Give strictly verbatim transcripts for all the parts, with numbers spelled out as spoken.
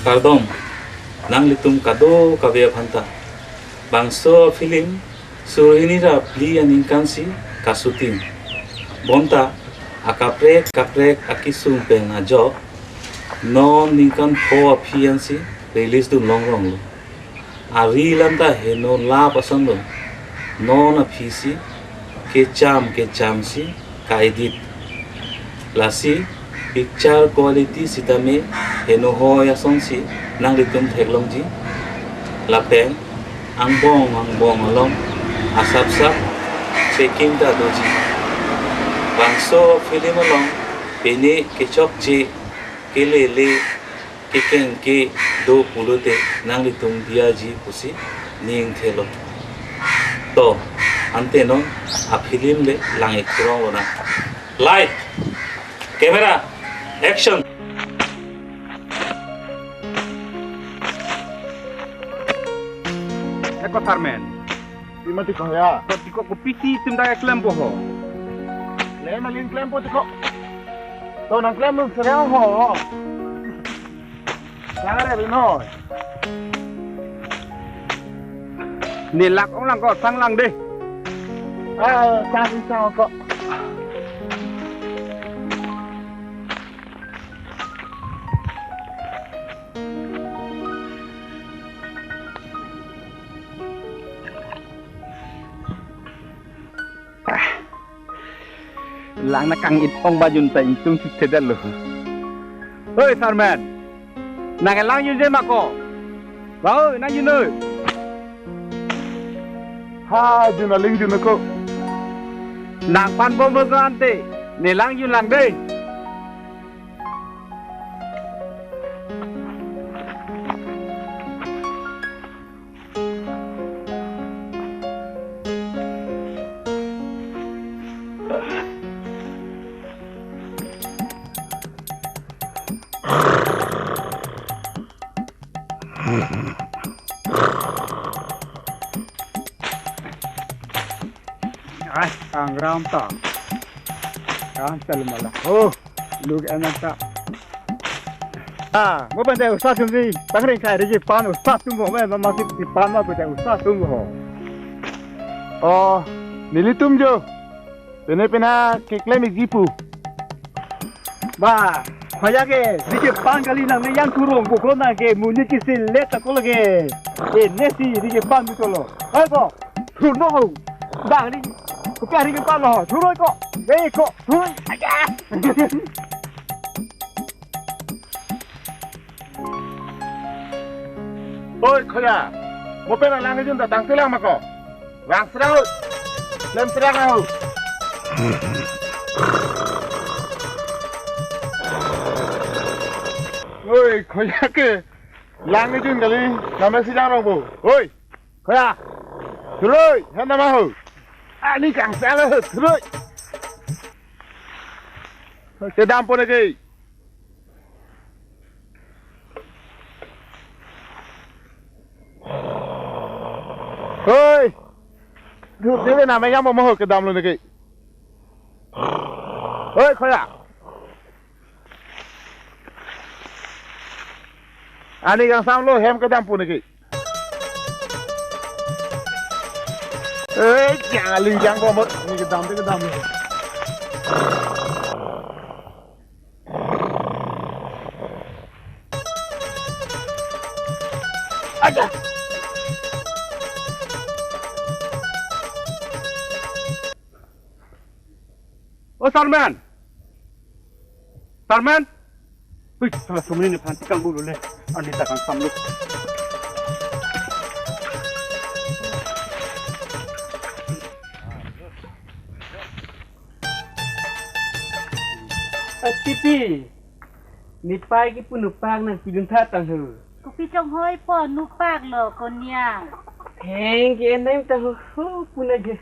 Kardom, nanglitum kadokave aphanta. Bangso film Surhini ra phli aningkan si kashooting. Bonta akaprek kaprek akesung pen ajok non ningkan pho aphi ansi release dun longlonglo. Ari lam ta heno lap asonlo. Non aphi si kecham kecham si ka-edit. Lasi picture quality sitame heno hoi asonsi nanglitum theklongji. Lapen angbong angbong along asapsap packing ta doji. Bangso film along pine kechokche, kelele, kekengke do pulote nanglitum diyaji pusi ning thelo. To, ante non a-film le lang-ik theklonglonang. Light, camera, action. Eko Sarmen. Pima tiko ya? Ko tiko kopisi itum dak klempo ho. Klem aling klempo tiko. To nangklem nung serang ho. Sangare binoi. Ne lak ong lang ko, sang lang dei. Ah, sang sang ko. Ah. Lang nangkang-it ong ba jun ta ingtung sitedetlo. Oi, Sarmen. Nanglang jun je ma ko. Ba oi, nang jun oi. Ha, jun aling jun ko. Nangpanbom lo ante. Ne lang jun lang dei. Ai, ang ram ta. Ang tal mala. Oh, luk anak ta. Ah, mo pande usa tum si, pangring kai rigi pan usa tum ho, me mama si pan ma pande usa tum ho. Oh, nelitum jo. Pene pena keklem-ikji pu. Ba, khoya ke, rigi pan kali nang ne yang kurung, buklo nang ke, muni kisi let ako lagi. Eh, nesi rigi pan butolo. Hai ko, turno ho. Bang ni, kupiah rigi pan lo, turoi ko. Eh ko, turoi. Aja. Oi, khoya. Mo pen alang ejun datang selang ma ko. Vang serang ho. Lem serang ho. Oi, khoya ke. Lang ejun kali. Name si jang rong bo. Oi. Khoya. Turoi. Hena ma ho. Ani kang sala ho. Turoi. Kedam pon ke. Hoi. Du, debe na me yam mo ho kedam lo neke. Hoi, khoya. Ani kang sam lo hem kedam pu neke. Eh, jang aling jang ko mo. Ni kedam, ni kedam. Aja. O Sarmen. Sarmen. Hui, salah sumini ni phanti kang bulu le. Ani ta kang samluk. Atipi. Nepei kipu nupak nangpidun tha tang ho. Kopi chonghoi po nupak lo konia. Heng ki enem tang ho, ho puna je.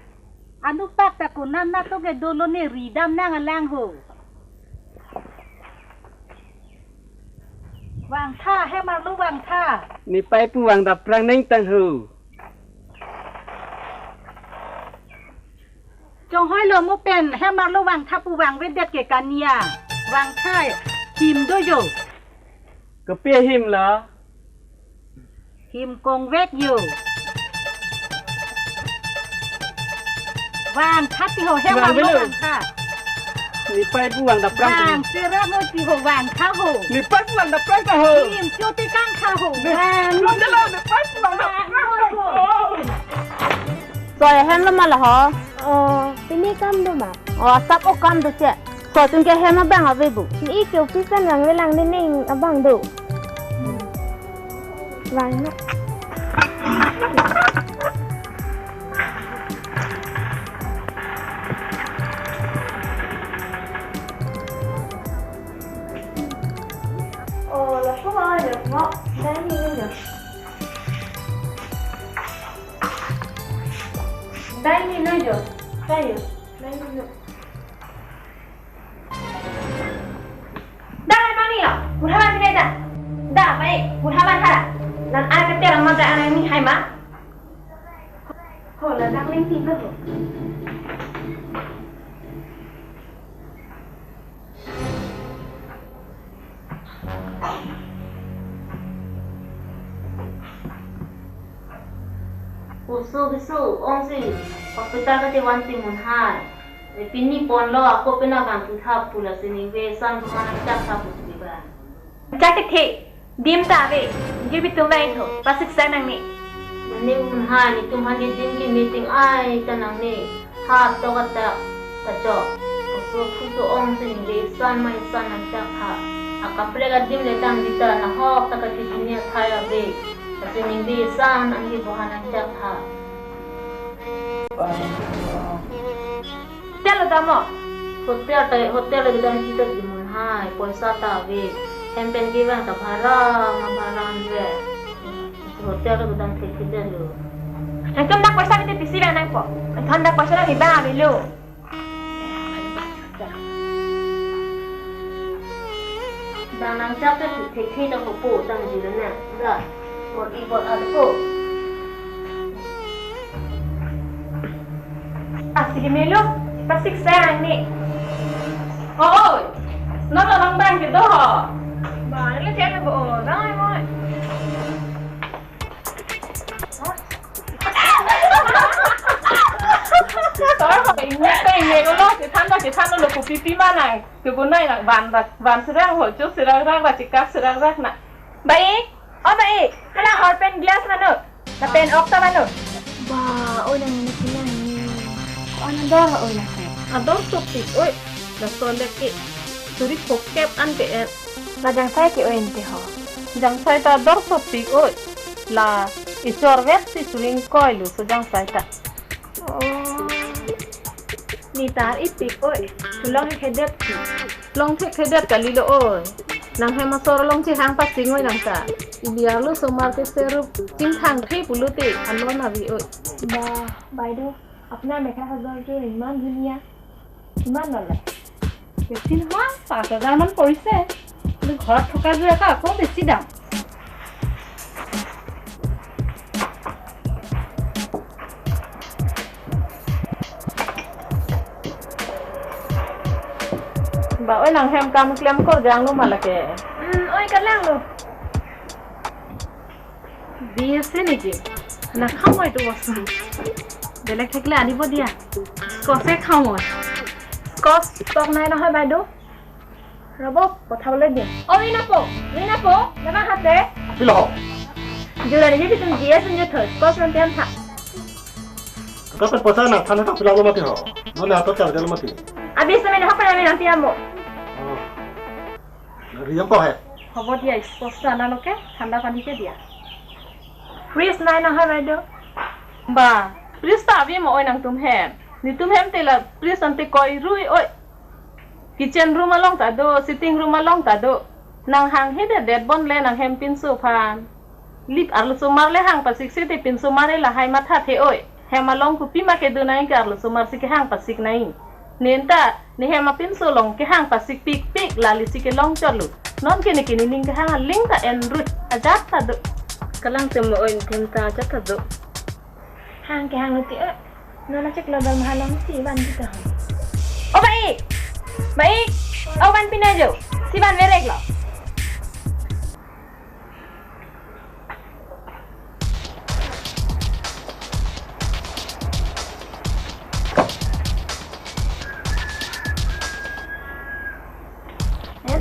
Anupak ta konat nat to ke dolo ne ridam nang alang ho. Vangtha, hem arlo vangtha. Nepei pu vang daprang neng tang ho. Chonghoi lo mo pen, hem arlo vangtha pu vangvedet ke kania. Vangtha, him do jo. Kopi him lo? Him kongvet yo. Vang kha ti ho, hem Vang vang lo velo. Vang kha. Nepei pu vang daprang Vang ta ho. Sera mo ti ho, vang kha ho. Nepei pu vang daprang ta ho. Him choti kang kha ho. Ne-, Vang lo. Nepei pu vang daprang ta ho. Vang lo. Soi hem lo ma la ho. Oh, pini kam do ma? Oh, asap o kam do che. Soi atum ke hem abang ave bu. Ne ke office an vangve lang ne ning abang do. Vang na. Oh, laso ma yo mo. Dai ni ni yo. Dai ni no yo. Dai yo. Dai ni no. Dai mani lo. Burha ban pinai da. Da, bai. Burha ban hara. Nan ai keter ma da anai ni hai ma. Ho la dak ling ti lo. Oso keso ong si, hospital ta chevan ti mun hai. E pini ponlo, ako pena van tu thap pu lasi ningve san tu mana chak thap pu si ba. Chak kethe, dim ta ave, ningve bitum bai tho, pasik sa nangne. Mane mun hai, netum han ke dim ke meeting ai ta nangne. Hat to kata kachok. Oso thuso ong si ningve san mai san nangchak tha. Akaprek adim le dam di ta nahok ta kachichini athai ave. Lasi ningve san nanghi bohan nangchak tha. Hotel lo dam mo? Hotel ta, hotel lo dam si ta di mun hai, poisa ta ave. Hem pen kevang ta bhara, ma bhara an ve. Hotel lo dam thekthedet lo. Nangtum dak poisa bete pisi vang nangpo. Nangtum dak poisa nang hiba avelo. Dang nangchak ta thekthe ta kopo tang jilo na. Da. Bot i bot a ko. Pasi ke melo, pasik sa ni. Oi, nang lo lang bang ke do ho. Bang le ke bo, bang ai mo. Sir ho, ingni pe ingni lo, si than da, si than lo, kopi pi ma nang. Tu ko nai nang van da, van serang ho, chok serang rak, ra chikak serang rak na. Bai, o bai, hala hor pen glass mano. Lapen ok ta mano. Ba, oi nang ni kinang ni. Ana dor oi na kai. Ador sopik oi. Laso le ke suri phokep an ke en. La jangsai ke oi ente ho. Jangsai ta ador sopik oi. La ichor vet si suri ingkoi lo so jangsai ta. Oh. Ni tar ipik oi. Sulong thedet si. Long thekthedet kali lo oi. Nang hem asor along chehang pasing oi nang ta. Ili arlosomar ke serup chingthang the pulote anlo nave oi. Ba, বাইদেউ, আপোনাৰ মেখেলা চাদৰযোৰ ইমান ধুনীয়া। কিমান ল'লে? বেছি নহয়, পাঁচ হাজাৰ মান পৰিছে। কিন্তু ঘৰত থকাযোৰ আকৌ, আকৌ বেছি দাম। Ba oi nang hem kam klem korjang lo ma lake. Hmm, oi kalang lo. Di ase niki? Nakhang oi tu bostu. Belek thekle anibo dia. Squash e khang oi. Squash stock নাই নহয় বাইদেউ। ৰ'ব, পঠাবলৈ দিম। অ, ৰিণাপো, ৰিণাপো, যাবা হাতে? Apilo ho? Jura ni bitum G S unjut thoi, squash non tiam tha. Kape poisa nangthan ta apilo lo mati ho. Nona hatot ka lo mati. Abi sa mena hapa na mena tiam mo. Oh. Riang ko hai. হ'ব দিয়া, squash আনা লোকে ঠাণ্ডা পানীকে দিয়া। Fridge নাই নহয় বাইদেউ। Ba, fridge ta ave mo oi nangtum hem. Netum hem te la fridge ante koi rui oi. Kitchen room along ta do, sitting room along ta do. Nang hanghedet det bon le nang hem pinso aphan. Lik arlosomar le hang pasik si te pinso mare lahai matha the oi. Hem along kopi ma kedo nai ke arlosomar si kehang pasik nai. Nenta, ne hem apinso along kehang pasik pikpik lali si kelong chot lo. Non ke ne ke nening kehang aling ta en rut ajat ta do. Kalang te mo oi, them ta ajat ta do. Hang kehang lo ti oi. Non achek lo dam halong si ban kita ho. O bai. Bai. O ban pina jo. Si ban merek lo.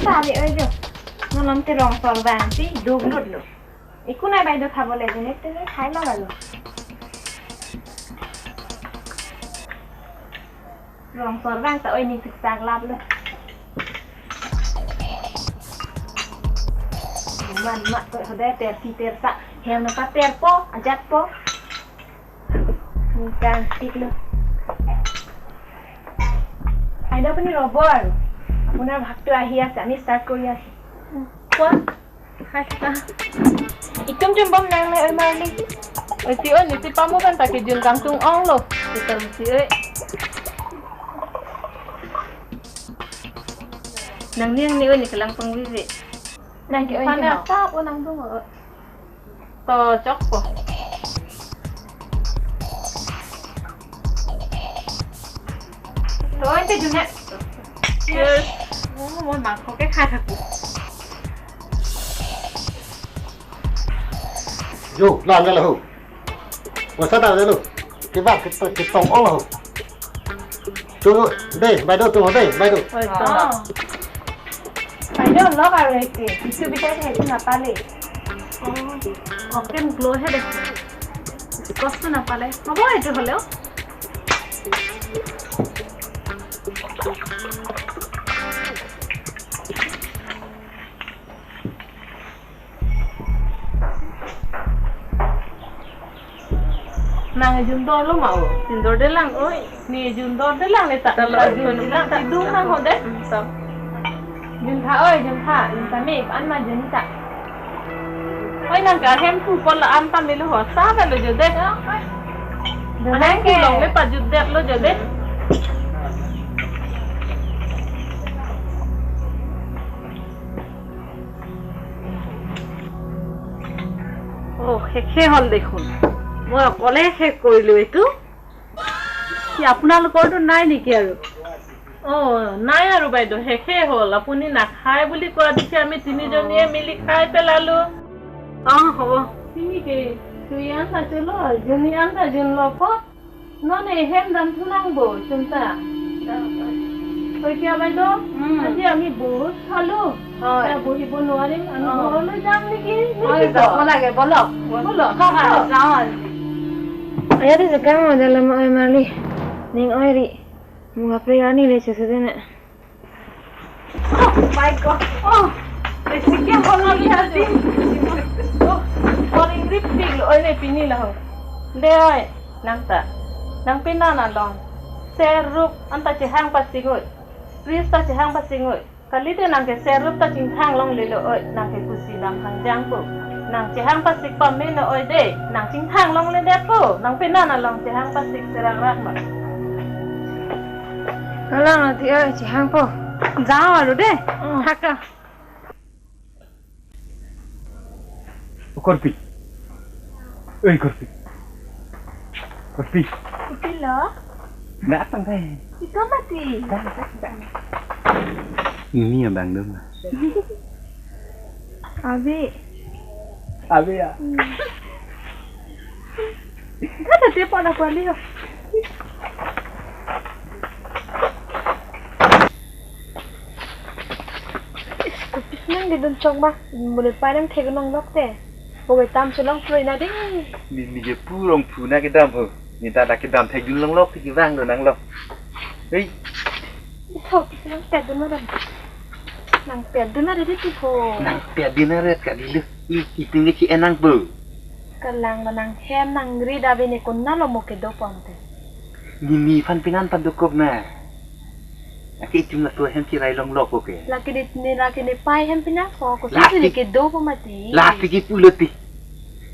Tari oi jo. Nolom te rong sol bang si duk lut lo. Iku nai bai do khabo le jene te khai lo lo. Rong sol bang ta oi ni siksak lap lo. Man ma ko hode ter si ter sa. Hem na pa ter po, ajat po. Ningkan stick lo. Aida, আপুনি ৰ'ব আৰু। আপোনাৰ ভাগটো আহি আছে, আমি ষ্টাৰ্ট কৰি আছো। কোৱা? Hai, ah. Itum jumbom nang le oi Marli. Oi si oi, nisi pamu kan ta kejun kangtung ong lo. Itum si oi. Nang ni ang ni oi ni kelang pengwiwi. Nang ke oi. Pana ni ta po nang tung oi. To chokpo. To ente june. Cheers. Oh, মই মাংসকে খাই থাকো। Jo, lang jalo ho. Wasa ta jalo. Kiba kita kita ong ho. Tung dei, bai do tung dei, bai do. Oi, to. Bai do lok aro eke. Isu bitai ke itu napale. Oh, oken glow he dekho. Kosto napale. Hobo itu holeo. Nang jun dor lo ma o. Jun dor de lang oi. Ni jun dor de lang ni ta. Ta lo, ta jun ta, de lang ta. Tidung nang hode. Hmm, ta. Jun tha oi, jun tha. Jun tha me, an ma jun ta. Oi nang ka hem pu pol la an ta me lo ho. Sa ba lo jo de. Jun tha. Hem pu ke long le pa jun de lo jo de. অ, শেষে হ'ল দেখোন। মই অকলে শেষ কৰিলো এইটো। কি আপোনালোকৰতো নাই নেকি আৰু? অ, নাই আৰু বাইদেউ, শেষে হ'ল। আপুনি নাখায় বুলি কোৱা দেখি আমি তিনিজনীয়ে মিলি খাই পেলালো। অ, হ'ব। Sini ke, suyan sa chulo, junian sa junlo po. Non, eh, hem dam thu nangpo, chunta. Oi, kya bai do? Hmm. Aji ami bahut khalo. Oi. Ya, bohibo nowarim, ami ghorloi jam niki, oi, niki jabo lage, bolo. Bolo, ha, ha, bolo. Jao. Aya de jaka mo dalam oi Marli. Ning oi ri. Mung apre ani le chese de ne. Oh my God. Oh, besi ke holo ni hati. Oh, paling ripik lo, oi le pini la ho. De oi, nang ta. Nang pina na long. Serup anta chehang pasik oi. Pris ta chehang pasik oi. Kalite nang ke serup ta chingthang longle lo oi. Nang ke kusi dam hangjang po. Nang chehang pasik pame lo oi de. Nang chingthang longle det po. Nang pina na long chehang pasik serak rak ma. Alang ati oi, chehang po. Jao aro de. Hmm. Thaka. O Korpi. Oi, Korpi. Korpi. Korpi lo? Datang deh. Iko mati. Datang, datang. Ini abang dong. Abi. Abi ya? Hmm. Kada dia pernah kuali ya? Is, kopis nang di dun chok ba. Mulai pai nang thek nang lok te. Bogai tam chelong ploi na ding. Ni, ni ke pu rong pu na kedam ho. Ni ta ta kedam thek dun long lok, thek vang do nang lok. Hei. Is, kopis nang thek dun ma dam. Nang pet dun na dei ti ho. Nang pet dun na ret ka di lu. I, itum ke ki enang po. Kalang ba nang hem nang ri da bene kona lo mo kedo ponte. Ni ni phan pinan pan dokok na. Ake itum la to hem chirai long lok ko ke. Lake di ni lake ni pai hem pinan ko ko. Lake si ni kedo po mati. Lake ki pulo ti.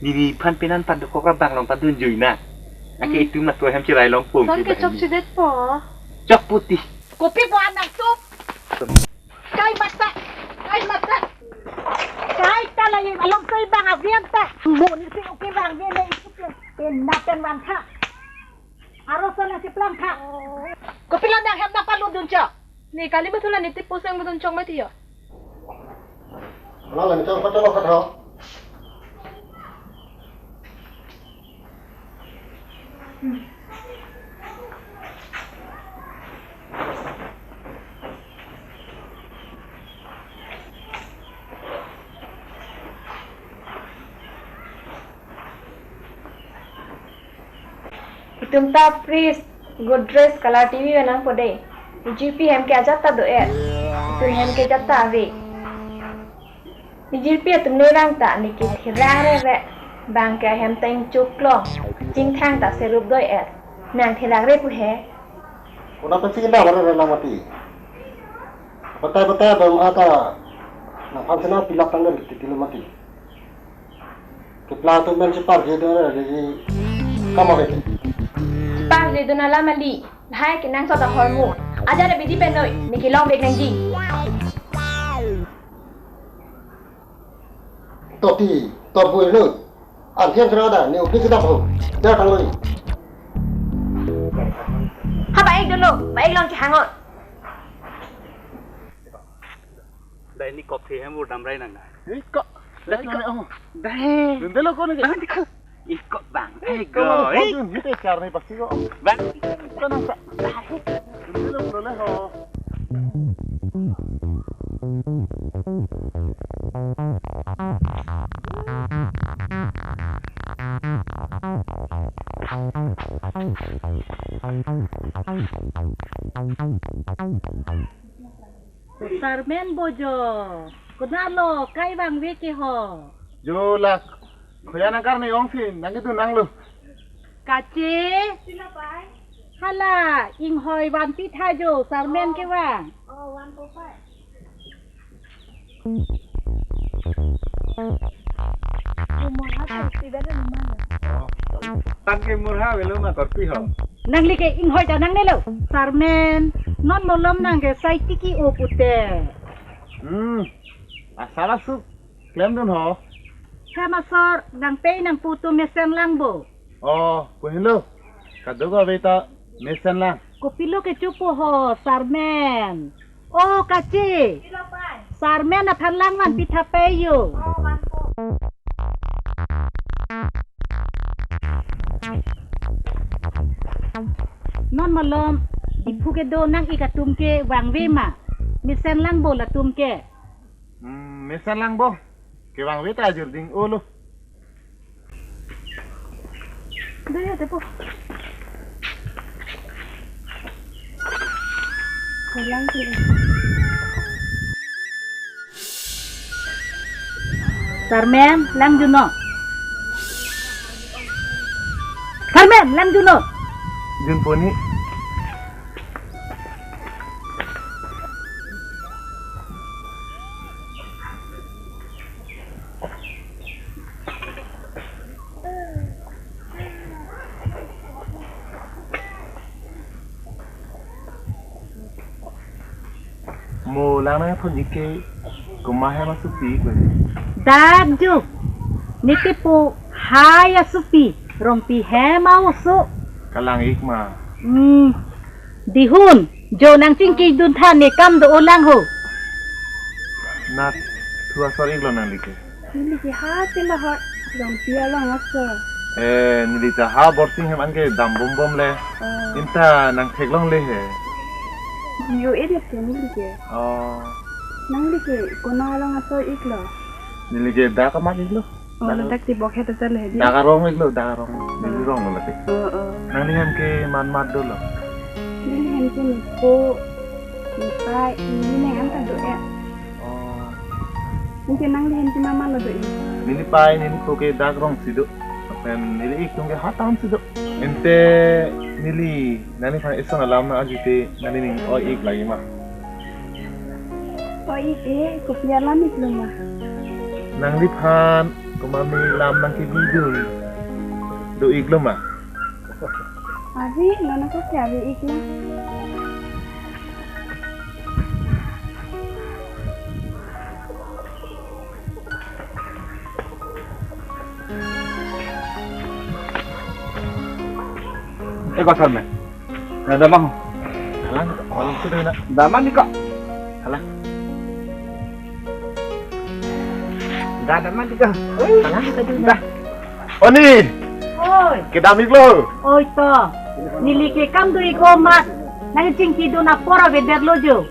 Ni ni phan pinan pan dokok ra bang long ta dun jui na. Ake itum la to hem chirai long pon. Son ke chok si det po. Chok puti. Kopi po anak sup. Kai mata, kai mata. Kai ta la along kai bang avian ta. Mo ni si oke bang avian le isup le. Pen na pen wan tha. Aro so na si plang tha. Kopi la nang hem na palu dun chok. Ni kali betul la ni ti pusang betul chok mati yo. Lo lang chok pato lo khat ho. Itum ta fridge, Godrej, colour T V ave nangpo dei. Jirpi hem ke ajat ta do-et. Itum hem ke ajat ta ave. Jirpi atum ne rang ta ne ke therak rere. Bang ke hem ta ingchuk long. Chingthang ta serup do-et. Nang therak re pu he. Konat ta chingthang rere nang mati. Batai batai abang ata nangphan sena pilak tanggal titi lo mati. Keplang atum pen cheparje do lagi kam ave ke. Cheparjedun alam kali, lahai kenangsot ahormu. Ajat abidi pen noi, ne kelong vek nangji. Toti, totbu lo. Antian kena ada, ne ubi kita po. Dia tang lagi. Ha, baik dulu, baik long chehangor. Dai ne kok the hem ur damrai nang na. Iko. Dai iko. Dai. Dundelo ko ne. Bang, iko bang. Iko. Iko. Hei. Hojun hite char ne pasti ko. Bang. Iko nang sa. Dundelo ko le ho. Sarmen bojo, konatlo kai vangve ke ho? Jo lak, khoya nangkarni ongsi, nang itu nanglo. Kache? Sila pai? Hala, inghoi vanpi tha jo, sarmen kevang. Oh, one four five. Tangke murha velo ma korpi ho. Nangli ke inghoi ta nangnelo. Sarmen, non malom nang ke sai tiki o pute. Hmm. Asal asuk klemdun ho. Hem asor nang pei nangpu atum mesen lang bo. Oh, pu henlo. Kadokave ta mesen lang. Kopilo kechopo ho, sarmen. Oh, kache. Sarmen aphan lang vanpi tha pei jo. Non malom, Diphu kedo nang-ik atum ke vangve ma. Mesen lang bo latum ke. Hmm, mesen lang bo. Kevangve ta ajir ding-o lo. Daya, depo. Kolang sih. Sarmen, lang juno. Sarmen, lang juno. Junpo ni. Mo lang nangthon-ik ke komat hem asopi ko. Dak jo. Ne tipu hai asopi. Rongpi hem a-oso. Kalang-ik ma. Hmm. Dihun, jo nangchingkidun tha ne kam do-o lang ho. Nat thu asor-iklo nangli ke. Neli ke ha sila hot Rongpi along asor. Eh, neli ta ha Borsing hem anke dambom bom le. Oh. Inta nangtheklongle he. Yo, eh, det ke neli ke. Oh. Nangli ke konat along asor-iklo? Neli ke dak kamat-iklo. Oh, ladak ti bok het asar le dia. Dak arong-iklo, dak arong. Neli rong lo lake. Oh, oh. Nangli hem ke man mat dolo? Neli hem ke nepo, nepai, neli neng anta do-et. Oh. Anke nangli hem ke mama lo do-ik? Neli pai, neli po ke dak rongsi do. Lapen neli ik atum ke ha tangsi do. Ante neli nangliphan ison alam nang-arju te nangli ning oi-ik lagi ma? Oi-ik e, kopi alam-iklo ma? Nangliphan komat me lam nangkebidun do-iklo ma? Ave, non ako ke ave-iklo. Eh, pasar me. Ada mang. Alang, alang sudah nak. Daman di kok. Alang. Gak ada mandi kah? Alang kita dulu. Dah. Oni. Oi. Kedam-iklo. Oi to. Neli ke kam do-ik amat. Nangchingkidun apor avedetlo jo.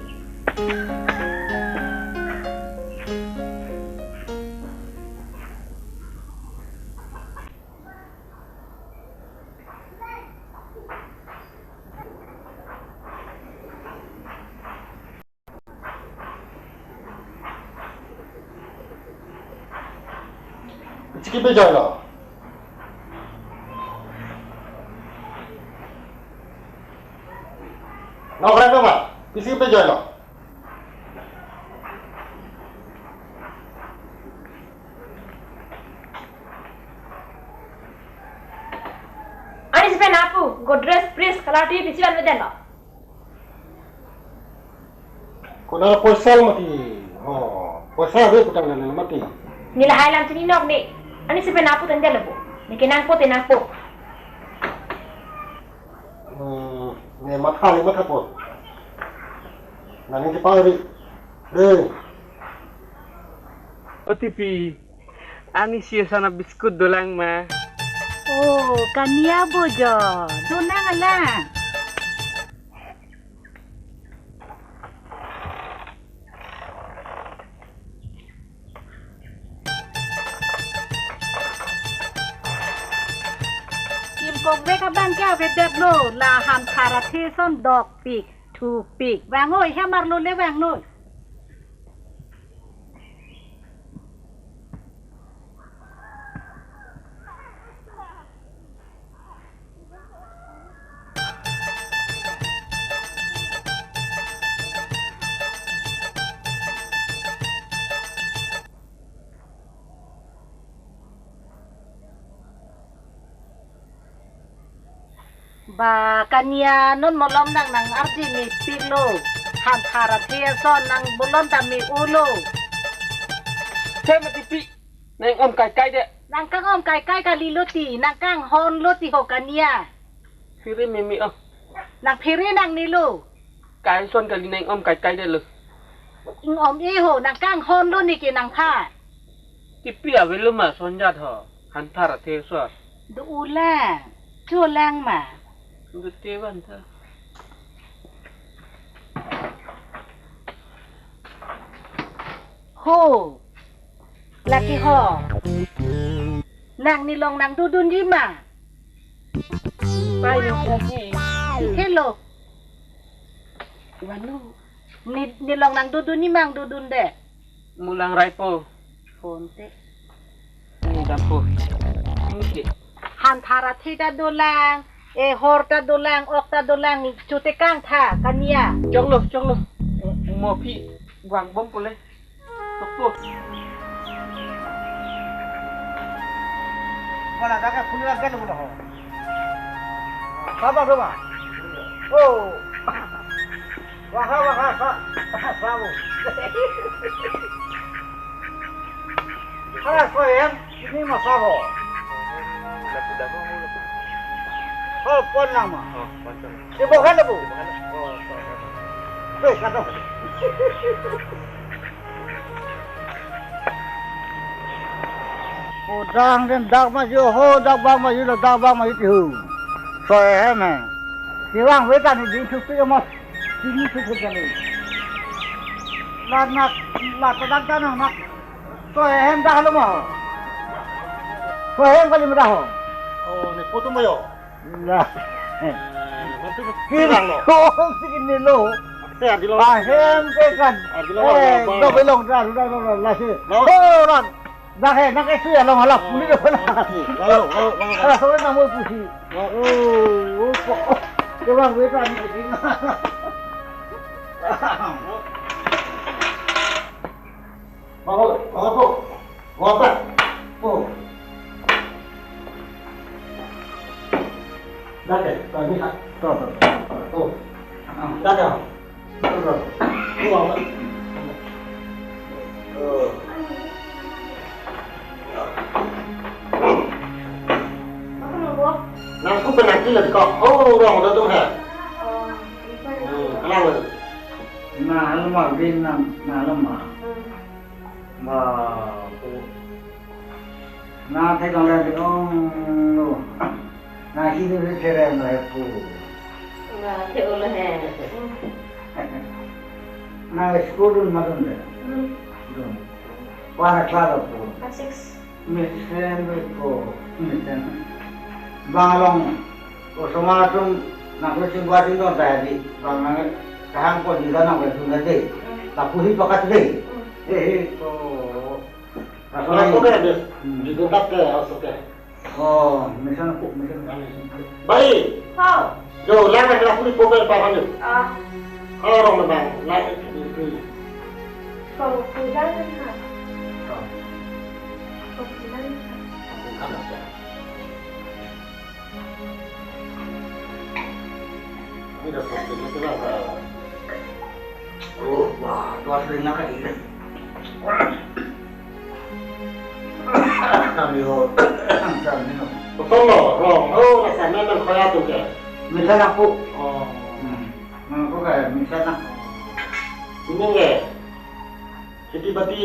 Pisi kepejoilo? Nongkrek lo ma? Pisi kepejoilo? Arnisi pen apu, Godrej fridge kalar T V pisi vanvedet lo? Konat poisa mati. Oh, poisa ave putang dan mati. Neli lahai alam chininok ne. Arnisi pen apu tangdet lo bo. Ne kenangpo te nangpo. Hmm, ne matha ne mathapo. Nangning kepari. Dei. O Tipi, arnisi ason a-biscuit dolang ma? Oh, Kania bojo, donang alang. Kim kok bek abang ke avedetlo, la Hantha Rathe ason dokpik, thupik. Vang oi, hem arlo le vang noi. Ba, Kania, non malom nang nang-arjumepiklo. Hantha Rathe ason nang bolon ta me-olo. Che ma Tipi, nang-om kaikai det. Nang kang-om kaikai kalilo ti, nang kanghonlo ti ho Kania. Phere meme o. Nang phere nangnelo. Kai ason kali nang-om kaikai detlo. Ing-om e ho, nang kanghonlo ne ke nangphan. Tipi avelo ma ason jat ho. Hantha Rathe ason. Dolang. Cholang ma. Dote van tha. Ho. Lake ho. Nang nelong nangdodunji ma? Pai nang. Hello. Vanu. Ne, nelong nangdodunji ma, nangdodundet? Mulang raipo. Phone te. Ni dampo. Ni ke. Hantha Rathe ta dolang, e hor ta dolang, ok ta dolang, chotekang tha, Kania. Choklo, choklo. Mo aphi vang bom pule. Tokpo. Mana dak ke phone lagi na ho. Saba do ma? Oh. Waha, waha, sa, sa, bu. Hala, so em, ini ma sabo. Ho, pon lang ma. Ibu kan, Bu? Weh, kata. Ho dang den dak ma jo, ho dak bang ma jo, dak bang ma jo ti hu. So ehem he. Tiwang we ta ni din thu pi mo. Din thu thu kali. La nak, la ta dak ta nak. So ehem dak lo ma. So ehem kali ma dak ho. Oh, ne putu mo yo. Lah. Eh, nanti Kiri bilang lo. Kong si kini lo. Saya di lo. Ahem ke kan. Ah, di lo, eh, lo, lo, do lo. Belong dah, dah, dah, dah, lah si. Lo. Oh, ran. Dah he, nak itu ya lo malah. Oh, puli lo lah. Lo, lo, lo, lo. Alah, sore namu pusi. Lo. Oh, oh, kok. Dia bang, gue tadi begini. Lo. Bago, bago po. Bago pa. Po. Dake, pa ni ha. To, to, to. Po. Dake. To, to. Po, bago. To. Nang ku penalti lagi kok. Oh, rong udah tuh, ha. Hmm, kelang lagi. Na, lemah, bin, na, na, lemah. Ba, pu. Na theklong le ong lo. Na hini ri therem le pu. Na the-o le he. Na school dun ma dun le. Hmm. Dun. Kwana class lo pu. Class six. Mesen ri pu. Mesen. Bang along. Osomar atum nangkroching buating dong ta hadi. Bang nang kahang po di nang bai thun hadi. Hmm. Lapu hi pakat dei. Hmm. He he ko. Asal aku ke habis. Hmm. Di tempat ke, asal ke. Oh, misan aku, misan. Baik. Hao. Jo, lang na kena puri popen pa kanu. Ah. Hao, rong memang, lang itu. Kau pulang kan, ha? Hao. Kau pulang kan? Aku kan apa? Ini dah pasti kita lah. Oh, wah, tuas ringan lagi. Kami ho. Kami ho. Betul loh, rong. Oh, rasa memang kaya tuh ya. Misan aku. Oh. Hmm. Aku kayak misan aku. Ini nggak? Kheti bati.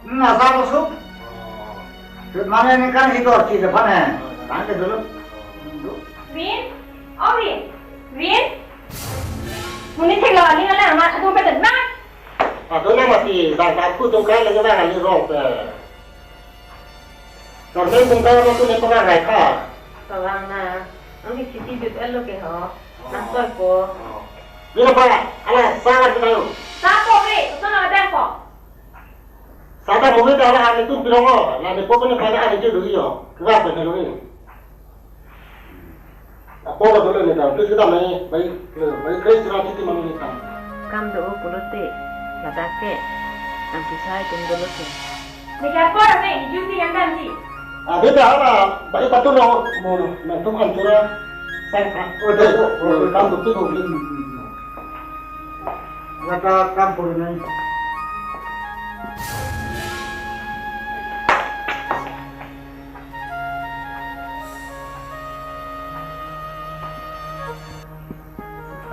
Hmm, apa masuk? Oh. Mana ini kan situ arti depan ya. Kan ke dulu. Vin? Oh, Vin. Vin? Muni thek lo, ani ngala amat atum pedet na. Atum na mati, bang aku tum kai lagi bang ali rong pe. Karena tum kai waktu ni pernah naik ha. Tawang na, ang di siti jut elo ke ho. Nang toy ko. Bila pa, ala sangat kita yuk. Sa ko be, usun ada ko. Sada mungkin dah lah, itu pirong lo. Lah, ni pokoknya pada hari itu dulu yo. Kenapa nih lo ini? Apa lo dulu nih, terus kita main baik, baik Chris, kita titi main ini kan. Kam do pulote, ladak ke, ang kisai tum dolo ke. Ni kya por ame, ni juice kan dan si. Ah, beta, ala, baik patut lo, mau, mau tum kan cura, sang kan. Oh, dah, oh, oh, oh. Kam do tu, oh, oh. Lata kam puri nai.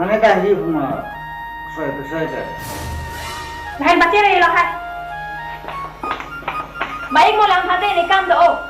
Ane ta hi huma soi pe soi ta. Lahin pachiri lo hai. Baik mo lang phate ni kam do.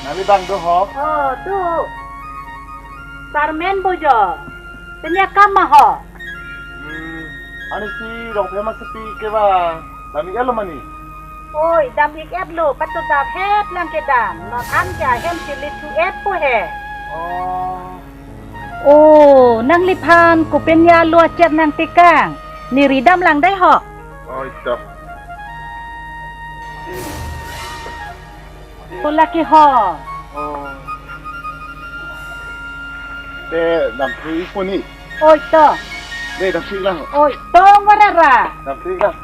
Nangli bang do ho? Oh, tu. Sarmen bojo. Penya kam ma ho? Hmm, ani si Rongphar Masipi kevang dam-ik-etlo mani? Oi, dam-ik-etlo, patodap het lang kedam. Non an ke ahem si lit thu-et po he. Oh. Oh, nangliphan kopin ya lo achet nangtekang. Ne ridam lang dei ho. Oi, to. Pola ke ho. Oh. Te dam thu-ik po ni. Oi to. Te dam thu-ik lang. Oi to, warara. Dam thu-ik lang.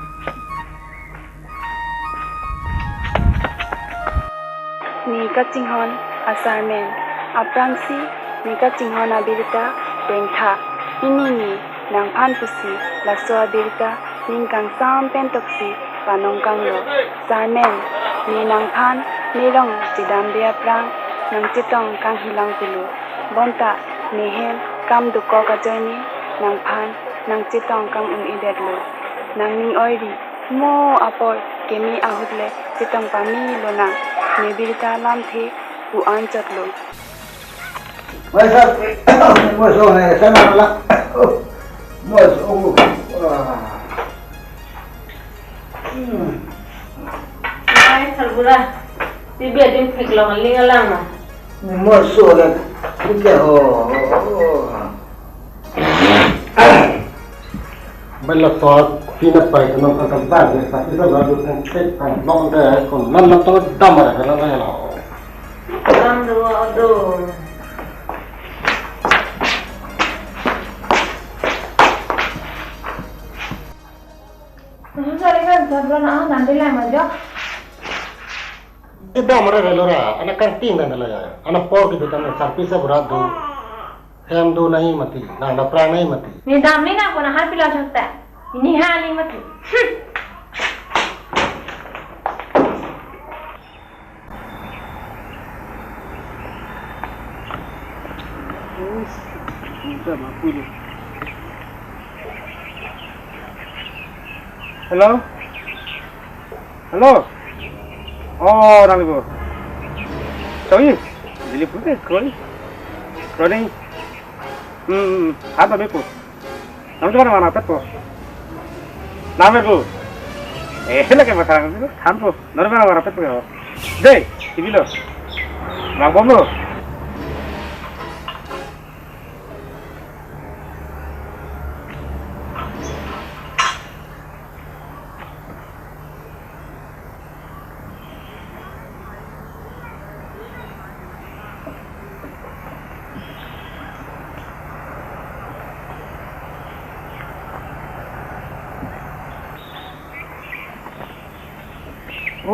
Ne kachinghon asarmen, aphrangsi ne kachinghon abirta pengtha. Pini ne nangphan pusi laso abirta ning kangsam pen toksi panong kanglo. Sarmen, ne nangphan ne rong chedamde aphrang nangchetong kanghilang pulo. Bonta ne hem kam dokok ajoine nangphan nangchetong kang-un-edetlo. Nangning oiri mo apor keme ahut le chetong pame lonang, ne birta lamthe pu anchotlo. Moi so, moi so ne, sana la. Moi so, oh, ah. Hmm. Ai, Thalbura, T V adim theklong aling alang ma. Moi so le, ke ho. Bella to, pina pai, no, ka, ka, ba, ne, sa, pisa, ba, du, kan, tek, kan, long, de, kon, lan, lan, to, dam, ra, ka, lan, lan, lo. Dam, do, do. Nahang sari kan, sabra na, ah, nanti lah, majo. Eh, dam, ra, ra, lo, ra, anak kantin, dan, lo, ya. Anak por, gitu, kan, sarpi, sabra, do. Hem do nahi mati, nang dapra nahi mati. Ne dam ne nang kona har pilo chakta. Ini ha ni mati. Hmm. Hello? Hello? Oh, nang ibu. Sorry. Jili pute, sorry. Sorry. Hmm, hmm, hmm. Apa bepo? Nang cuma mana pet po? Nang bepo. Eh, lagi masalah itu, kan po. Nang mana mana pet po? Dei, T V lo. Bang bom lo.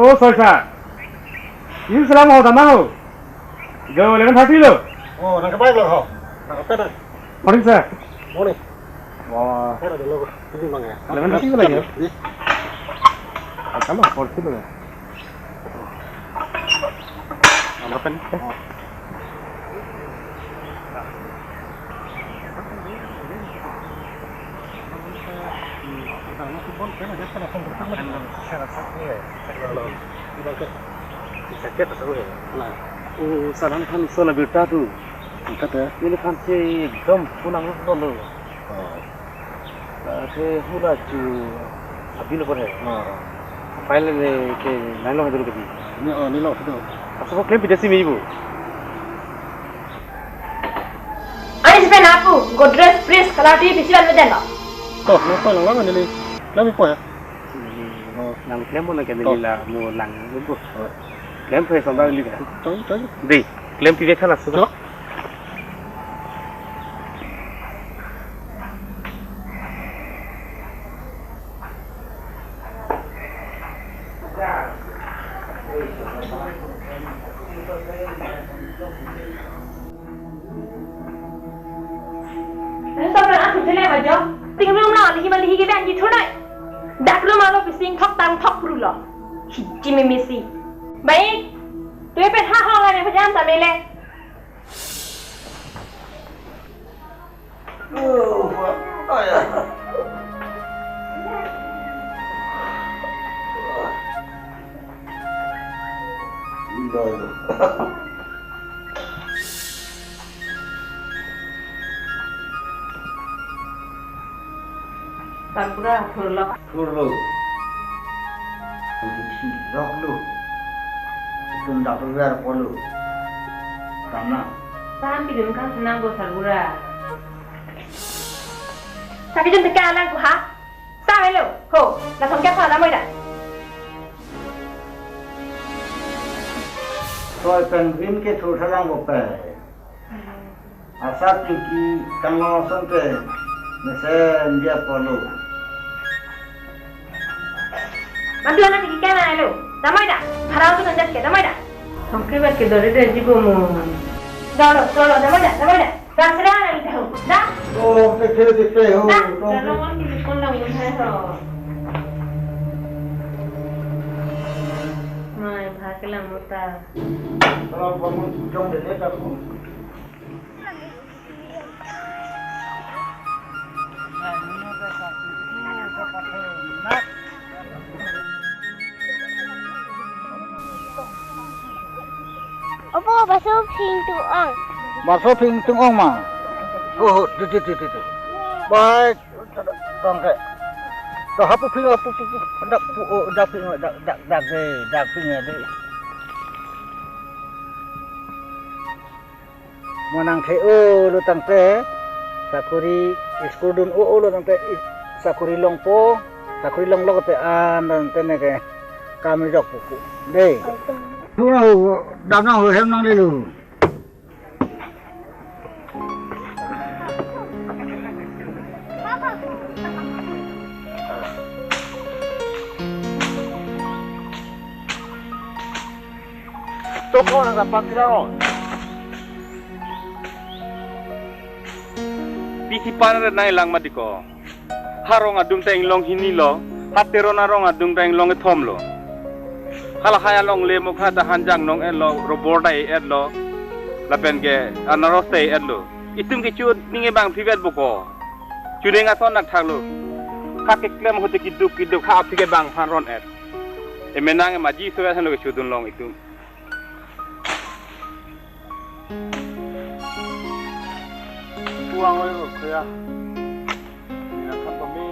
Oh, sir, sir. Ini salam ho, tama ho. Jo, eleven thirty lo. Oh, nang kebai lo ho. Nang kebai. Morning, sir. Morning. Wah. Sir, ada lo. Ini mang ya. Eleven thirty lagi ya? Iya. Kamu forty lo ya? Apa pen? Oh. Nah, oh, salam kan sola birta tu. Kata, neliphan si ekdom punang lo. Oh. Ate hula chu abil por hai. Oh. File le ke nai long dulu kati. Ni, oh, ni long dulu. Aso ko claim pidasi mi bu. Ani si pen apu, Godrej fridge kalar T V pisi ban medan lo. Toh, nang pa lang lang ni le. Claim po ya? Oh. Nang claim mo na ke ni la mo lang bu. Oh. Claim po sambar li ka. Toh, toh. Dei, claim T V khala suka. Toh. Ano sa pran atum tele majo? Ting room lo, lihi malihi ke bang di thunai. Dak room alo pising thok tang thok pru lo. Hiji mimisi. Baik. Tui pen ha hong la ne pajam ta mele. Sarbura thurlo. Thurlo. Thiloklo. Itum dak ver polo. Karena paham pidun kang senang bo Sarbura. Tapi jun teka alang ku ha. Sa melo. Ho, lathom kya pala moida. Soi pen rin ke thur thalang bo pe. Asar tingki kanglo asonte mesen dia polo. Mantu anak tingki kena elo. Damai da. Harau tu kanjat ke damai da. Samkri bat ke dori de jibo mo. Dolo, dolo, damai da, damai da. Dasra na ita ho. Da. Oh, te te te te ho. Da. Dolo wan ki kon dang mun hai ho. Mai bha ke lang muta. Kalau bangun jong de le dak. Opo, baso phing tung ong. Baso phing tung ong ma. Oh, tu tu tu tu tu. Baik. Tong ke. To hapu phing, hapu phing. Dak pu, oh, dak phing, dak dak dak de, dak phing de. Mo nangthe-olo tangte, sakori school dun-olo tangte, i-, sakori longpo, sakori longlok te an tangte neke kam jok pupu. De. Thu dam nang ho hem nang lelu. Toko na dapat kira on. Pisi pan red nai lang mati ko. Harong adung ta inglong hini lo. Ha Teron arong adung ta inglong kethom lo. Halahai alongle mokha ta hanjang nong-et lo, robor ta e-et lo. Lapen ke anaros ta e-et lo. Itum kecho ning ebang phivet bo ko. Chuneng ason nak thak lo. Ha keklem hote kiduk kiduk ha aphi ke bang han ron-et. Emenang emaji so ya lo kecho dun long itum. Puang oi ro ya. Ina kan pami.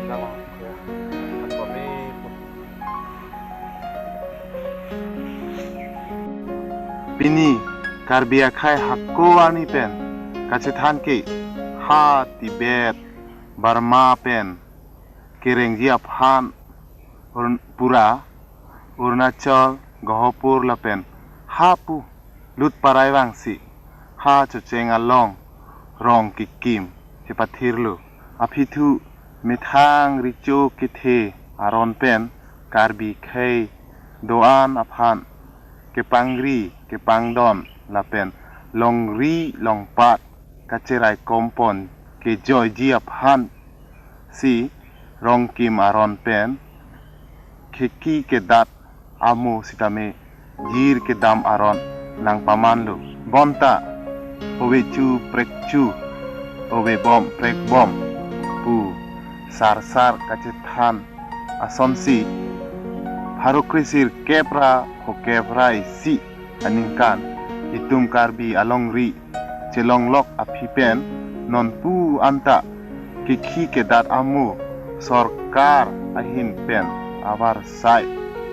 Nama ya. Kan pami. Pini Karbi akhei hako arni pen kachethan ke ha Tibet, Burma pen kerengji aphan Arun-, pura Arunachal, Gohapur lapen hapu lut parai vangsi ha Chocheng along rong kekim chepathirlo. Aphi thu methang recho kethe aron pen Karbi khei do-an aphan kepangri kepangdon lapen longri longpat kacherai kompon kejoiji aphan si rongkim aron pen kheki kedat amo sitame jir kedam aron nangpamanlo. Bonta ove chu prek chu, ove bom prek bom pu sarsar kachethan asonsi pharo kre sirkep ra phokep ra isi aningkan itum Karbi alongri chelonglok aphi pen nonpu anta kekhi kedat amo sorkar ahin pen avarsai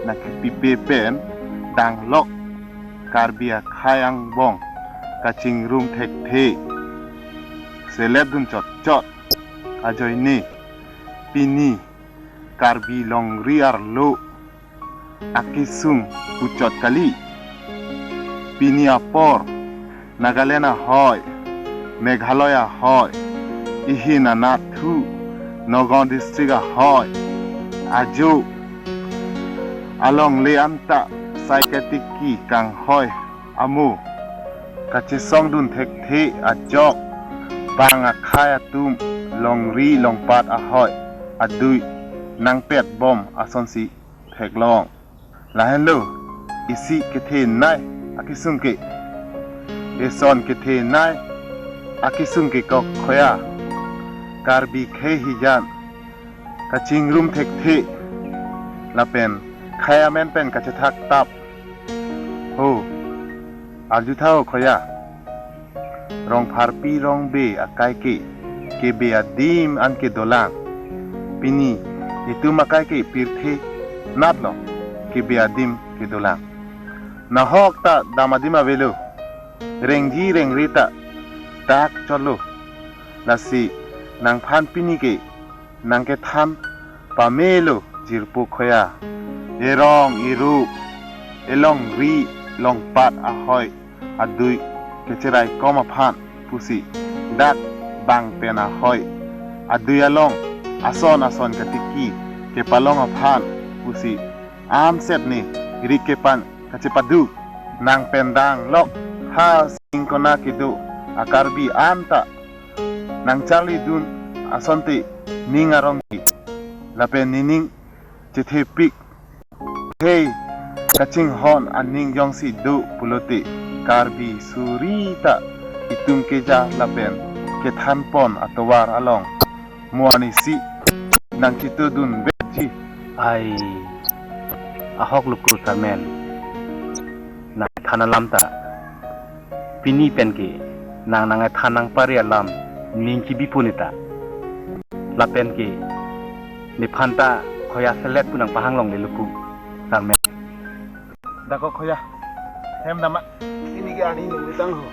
nangkepipe pen danglok Karbi akhei angbong kachingrum thekthe selet dun chotchot ajoine pini Karbi longri arlo akesung puchot kali. Pini apor Nagaland ahoi, Meghalaya ahoi, ihin anathu Nagaon district ahoi, ajo alongle anta sai katiki kanghoi amo kachesong dun thekthe ajok bang akhei atum longri longpat ahoi adui nangpet bom asonsi theklong. Lahenlo isi kethenei akesung ke, eson kethenei akesung ke kok khoya Karbi khei hijan kachingrum thekthe lapen khei amen pen kachethak tap Ho, arjutha ho Khoya. Rongpharpi rongbe akai ke, kebe adim an kedolang. Pini, itum akai ke pirthe natlong, kebe adim kedolang. Nahok ta dam adim avelo. Rengji rengri ta dak cholo. Lasi nangphan pini ke nangkethan pamelo jirpo Khoya. Erong eru, elongri longpat ahoi adui kecherai kom aphan pusi, dak bang pen ahoi adui along ason ason katiki kepalong aphan pusi, amset ne rik kepan kachepadu. Nang pen danglok ha sing kona kedo a-Karbi anta nangcharlidun asonte ning arong di lapen nening chethepik. Hei, kachinghon aning jongsi do pulote, Karbi suri ta itum keja lapen kethanpon atovar along mo anisi nangchitodun veji. Ai, ahok luku samen. Nangthan alam ta pini pen ke nang nangthan nangpari alam ning kebi pu neta. Lapen ke nephan ta Khoya selet pu nangpahang longle luku samen. Dako Khoya, hem dama. Ini ke ani nunggu tang ho.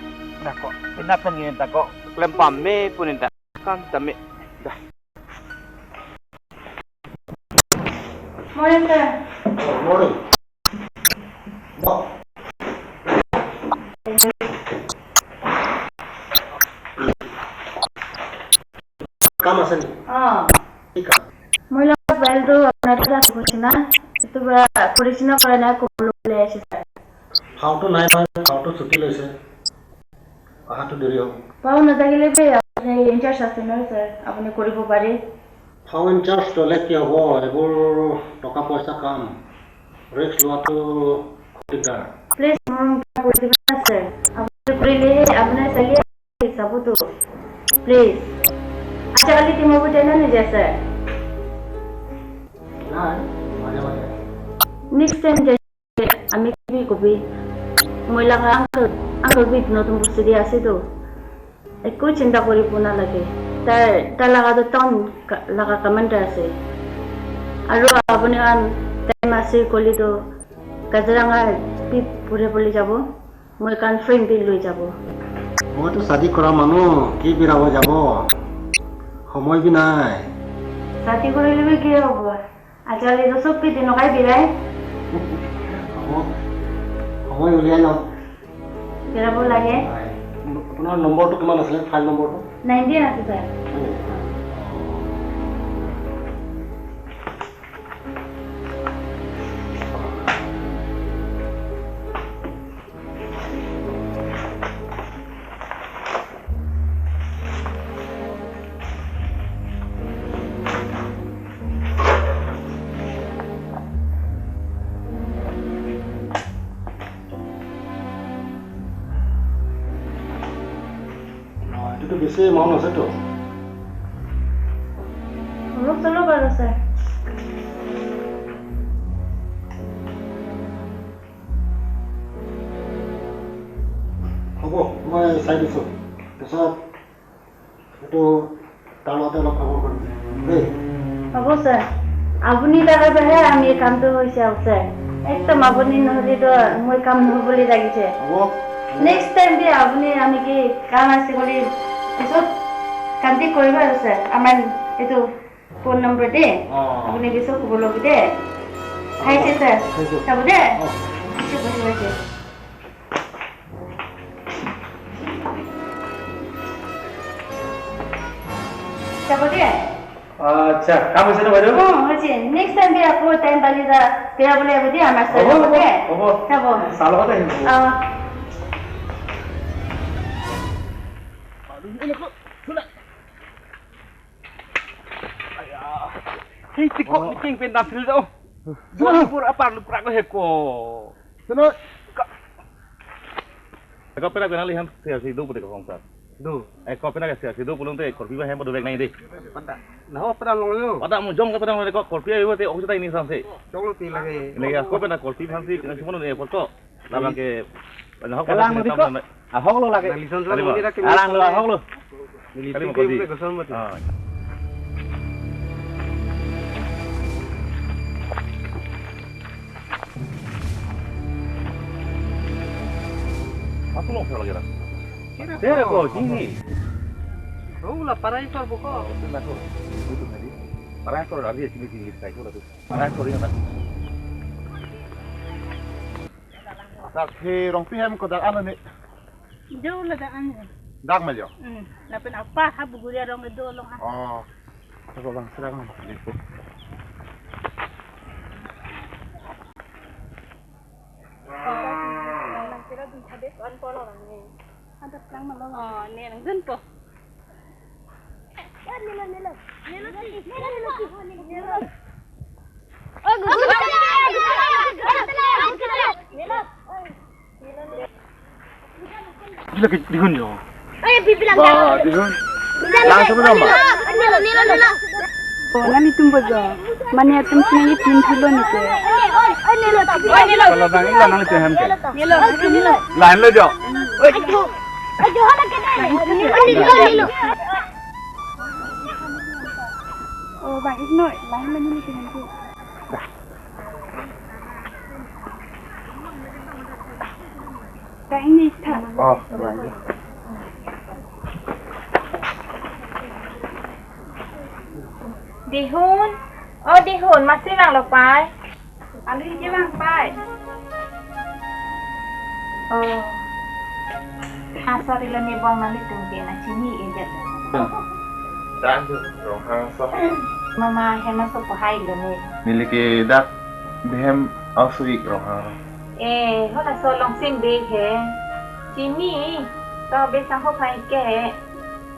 Dako, pina pen ke dako klem pame pu neta. Kam tame. Dah. Morning, sir. Oh, morning. Bak. কাম আছে নেকি? অ। কি কাম? মই অলপ মোবাইলটো আপোনাৰ তাত আছে না? এইটো পৰা পৰীক্ষা কৰা নাই, ক'বলৈ ওলাই আহিছে, ছাৰ। ফাওটো নাই নহয়, ফাওটো ছুটি লৈছে। অহাটো দেৰি হ'ব। ফাও নাথাকিলে যে আপুনি ইনচাৰ্জ আছে নহয়, ছাৰ, আপুনি কৰিব পাৰে। ফাও ইনচাৰ্জ ল'লে কি হ'ব? এইবোৰ টকা পইচা কাম। ৰিস্ক লোৱাটো খুব দিগদাৰ। প্লিজ, মোৰ কিবা কৰি দিব না, ছাৰ। আপুনি কৰিলেহে আপোনাৰ চালিয়ে চাবতো। প্লিজ। আচ্ছা, কালি টিমৰ গোটেই না নিজে, ছাৰ? নাই, মাজে মাজে। নেক্সট টাইম যে আমি কি কবি? মই লগা আংকল, আংকল বিট নতুন বস্তু দিয়া আছে তো। একো চিন্তা কৰিব নালাগে। তাৰ, তাৰ লগা তো টাউন কা-, লগা কামাণ্ডাৰ আছে। আৰু আপুনি আন টাইম আছে ক'লে তো কাজিৰঙা ট্ৰিপ ফুৰিবলৈ যাব। মই কনফাৰ্ম বিল লৈ যাব। মইতো শাদী কৰা মানুহ, কি বিৰাব যাব? সময় বি নাই। শাদী কৰিলে বি কি হ'ব? আজিকালি তো চব কি তেনেকুৱাই বিলাই। হ'ব, সময় উলিয়াই লওক। বিৰাব লাগে। হয়। আপোনাৰ নম্বৰটো কিমান আছিলে, ফাইল নম্বৰটো? নাইনটিন আছে, ছাৰ। হয় নেকি? অ, এইটোতো বেছি এমাউণ্ট আছেতো। অলপ চলপ আৰু, ছাৰ। হ'ব, মই চাই দিছোঁ। পিছত এইটো তাৰ লগতে অলপ খবৰ কৰিম দেই। হ'ব, ছাৰ। আপুনি থকাতেহে আমি কামটো হৈছে আৰু, ছাৰ। একদম আপুনি নহ'লেতো মই কাম নহ'ব বুলি লাগিছে। হ'ব। নেক্সট টাইম দে আপুনি আমি কি কাম আছে বুলি পিছত কণ্টেক্ট কৰিব আৰু, ছাৰ। আমাৰ এইটো ফোন নম্বৰ দে। অ। আপুনি পিছত খবৰ ল'ব দে। আহিছে, ছাৰ। Thank you. যাব দে। অ। পিছত কথা পাতিম। যাব দে। আচ্ছা, কাম হৈছে ন বাইদেউ? অ, হৈছে। নেক্সট টাইম দে আকৌ টাইম পালে যা, বেয়া বোলে আহিব দে আমাৰ ছাৰ হ'ব, হ'ব, লগতে। হ'ব। যাব। ছাৰ লগতে আহিব। অ। Hey, tiko, oh, niking pen dam phil do. Jolipur apar luprak he ko. Sino? Ka-, eko pena pena lihan siasi do pute ko sir. Do. Eko pena ke siasi do pulung te korpi ba hem do bek nai de. Pada. Nah, pernah long lo. Pada mo jong ka pena ko korpi ayo te oxy tai ni samse. Jong lo ti lagi. Ini ya, ko pena korpi samse, pena semua ni eko to. Labang ke, ano ahok Kalang pala mo di ko? Ahok lo lake. Nang license Kali lang mo. Mo, ni ra ke alang lo, ahok lo. Nang Kali mo license kodi. Ke goson mo di. Ah. Aku lo lagi dah. Tera ko, sini. Oh, la parai kor buko. Oh, itu nak ko. Itu tadi. Parai kor lagi sini, sini, saya ko lagi. Parai kor yang tadi. Dak he Rongpi hem ko dak ano ni? Jo ladak an. Dak ma jo? Hmm. Lapen apa ha Buguri arong do along ha. Oh. Ako bang serang ni. Oh, nang kira dun tadi tuan polo lang ni. Ada pelang malo. Oh, ni nang dun po. Bila ke dihun jo. Eh, bibilang. Wah, dihun. Langsung nama? Nilo, nilo, nilo. Oh, nani tumbo jo. Mane atum sini tin thilo ni ke. Kalau bang ila nang itu hem ke. Nilo, nilo. Lain lo jo. Ajo, ajo, hala ke. Nilo, nilo. Oh, bang, igno, lain lagi ni tinggal tu. Ka ini tha. Oh, bang. Dihun. Oh, dihun, masi vanglo pai. Aling ke vang pai. Oh. Ah, sorry lo, ne bong nanglitum ke nang chini-e det. Dan tu, Ronghang aso. Mama hem aso pohai lo ne. Neli ke dak Behem aso-ik Ronghang. Eh, hala aso along sim be he. Chini, to be sang ho phai ke.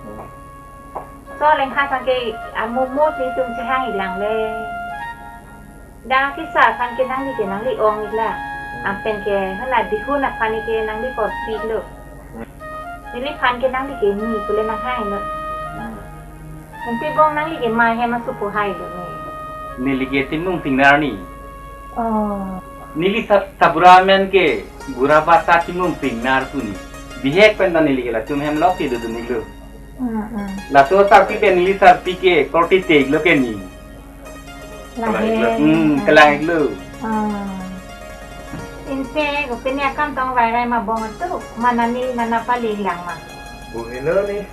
Hmm. So leng ha sang ke amomo si tum chehang-ik lang le. Dak kesar aphan ke nangli ke nangli ong-ik lang. Anpen ke hala dihun aphan ke nangli korpi lo. Neliphan ke nangli ke ni pule nanghang lo. Ante bong nangli ke mai hem aso pohai lo ne. Neli ke Timung Pingnar ni. Oh. Neli sa-, sabura amen ke Bura Basa Timung Pingnar pu ni. Bihek pen ta neli ke latum hem lok ke dodun-ik lo. Hmm, hmm. Laso sarpi pen neli sarpi ke korte-ik lo ke ni. Lahai. Hmm, kelang-ik lo. Ah. Ante, kopine akam tong vairai ma bong tu, ma nani nana pali lang ma. Bu helo ni,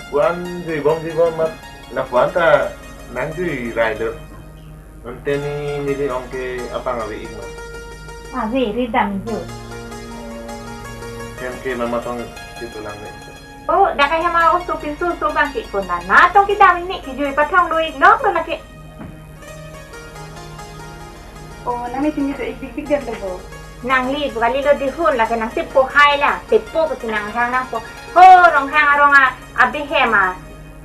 puan jui bom jui bom mat, na puan ta nang jui rai lo. Ante ni neli ong ke abang ave-ik ma. Ave, ridam jo. Hem ke mama tong itu lang ni. Oh, dak hem aso pinso so bang ke kona. Na tong kedam ni kejui pathang lo-ik lo, kona ke. Oh, nangli chini do-ik bikbik dam lo bo. Nangli, bu kali lo dihun, lake nang tepo hai la, tepo pusi nang hang nang po. Ho, Ronghang arong a, abehem a,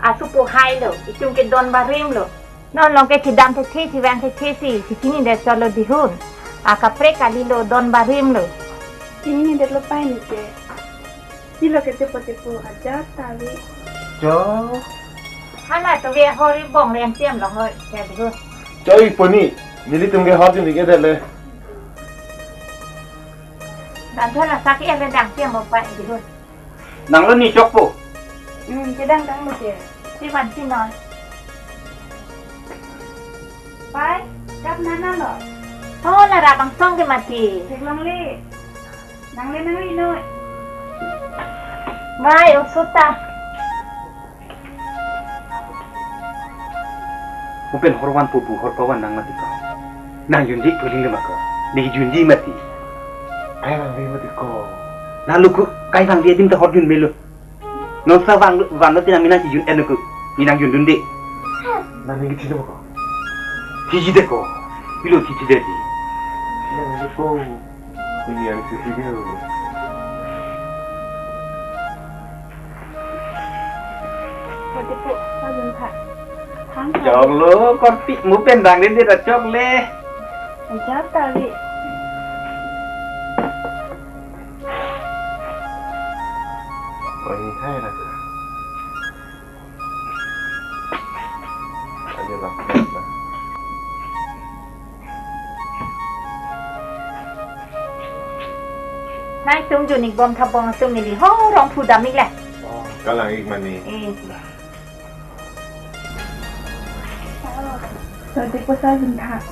aso pohai lo, itum ke don barim lo. Non along ke chedam thethe, chevang thethe si, si chini det chot lo dihun. A kaprek kali lo, don barim lo. Chini det lo pai ni ke. Chilo ke tepo tepo ajat ta ave. Jo. Hala to ve hori bong rem tiam long hoi, ya dihun. Jo-ik po ni, nelitum ke hor jun-ik-edet le. Dan thon la sak ya le dang tiam bom pai dihun. Nang lo ni chokpo. Hmm, kedang dang lo ke. Si van si non. Pai, kap nana lo. Oh, la ra bang song ke mati. Theklong le. Nang le nang le noi. Bai, oso ta. Mo pen hor van po bu hor pavan nang mati ko. Nang junji puling le ma ko. Ni junji mati. Kai vangve mati ko. Na luku kai vangve adim ta hor jun melo. Non sa vang, vang lo tina mi nang chijun-et ko. Mi nang jundunde. Nang ningje chilo ko. Chiji det ko. Pilo chiji det di. Nang ningje ko. Ini yang sisi dia. Mati po, pajun tha. Thang tha. Chok lo, korpi mo pen dang den dia chok le. Ajat kali. Oi, hai na. Ayo lah, lah. Ai tum junik bom thapong tum neli ho rong phu dam ik le. Kalang ik mani. Eh. Sir, di ko sir jin tha.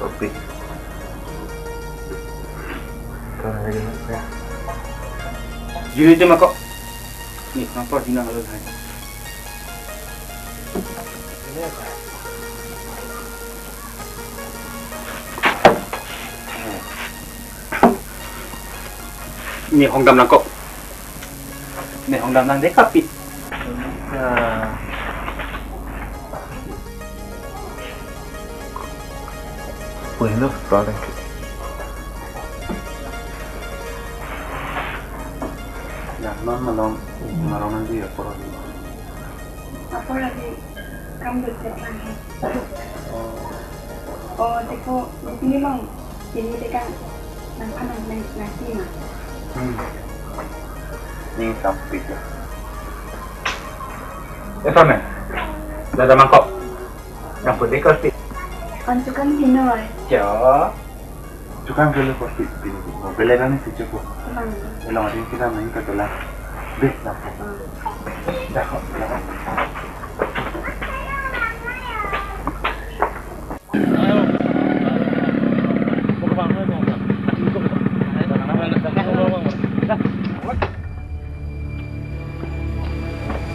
Kopi. Juri cema kok. Ni, kenapa sih nang lalu hai? Ni hong dam nangkok. Ni hong dam nang dek kapit. Bueno, vale. Ya, non malong, malong nanti ya, por. Apor lagi kam dut chet lang he. Oh. Oh, teko, di sini bang, sini teka, nang kanang nang nasi ma. Hmm. Ni sampit ya. Esa men. Dada mangkok. Yang putih kosti. Anjukan Binoy. Jo. Tukang beli kopi di beli kan si cukup. Bang. Elong ada kita main ke dalam. Deh, dapur. Dah, kok, dah.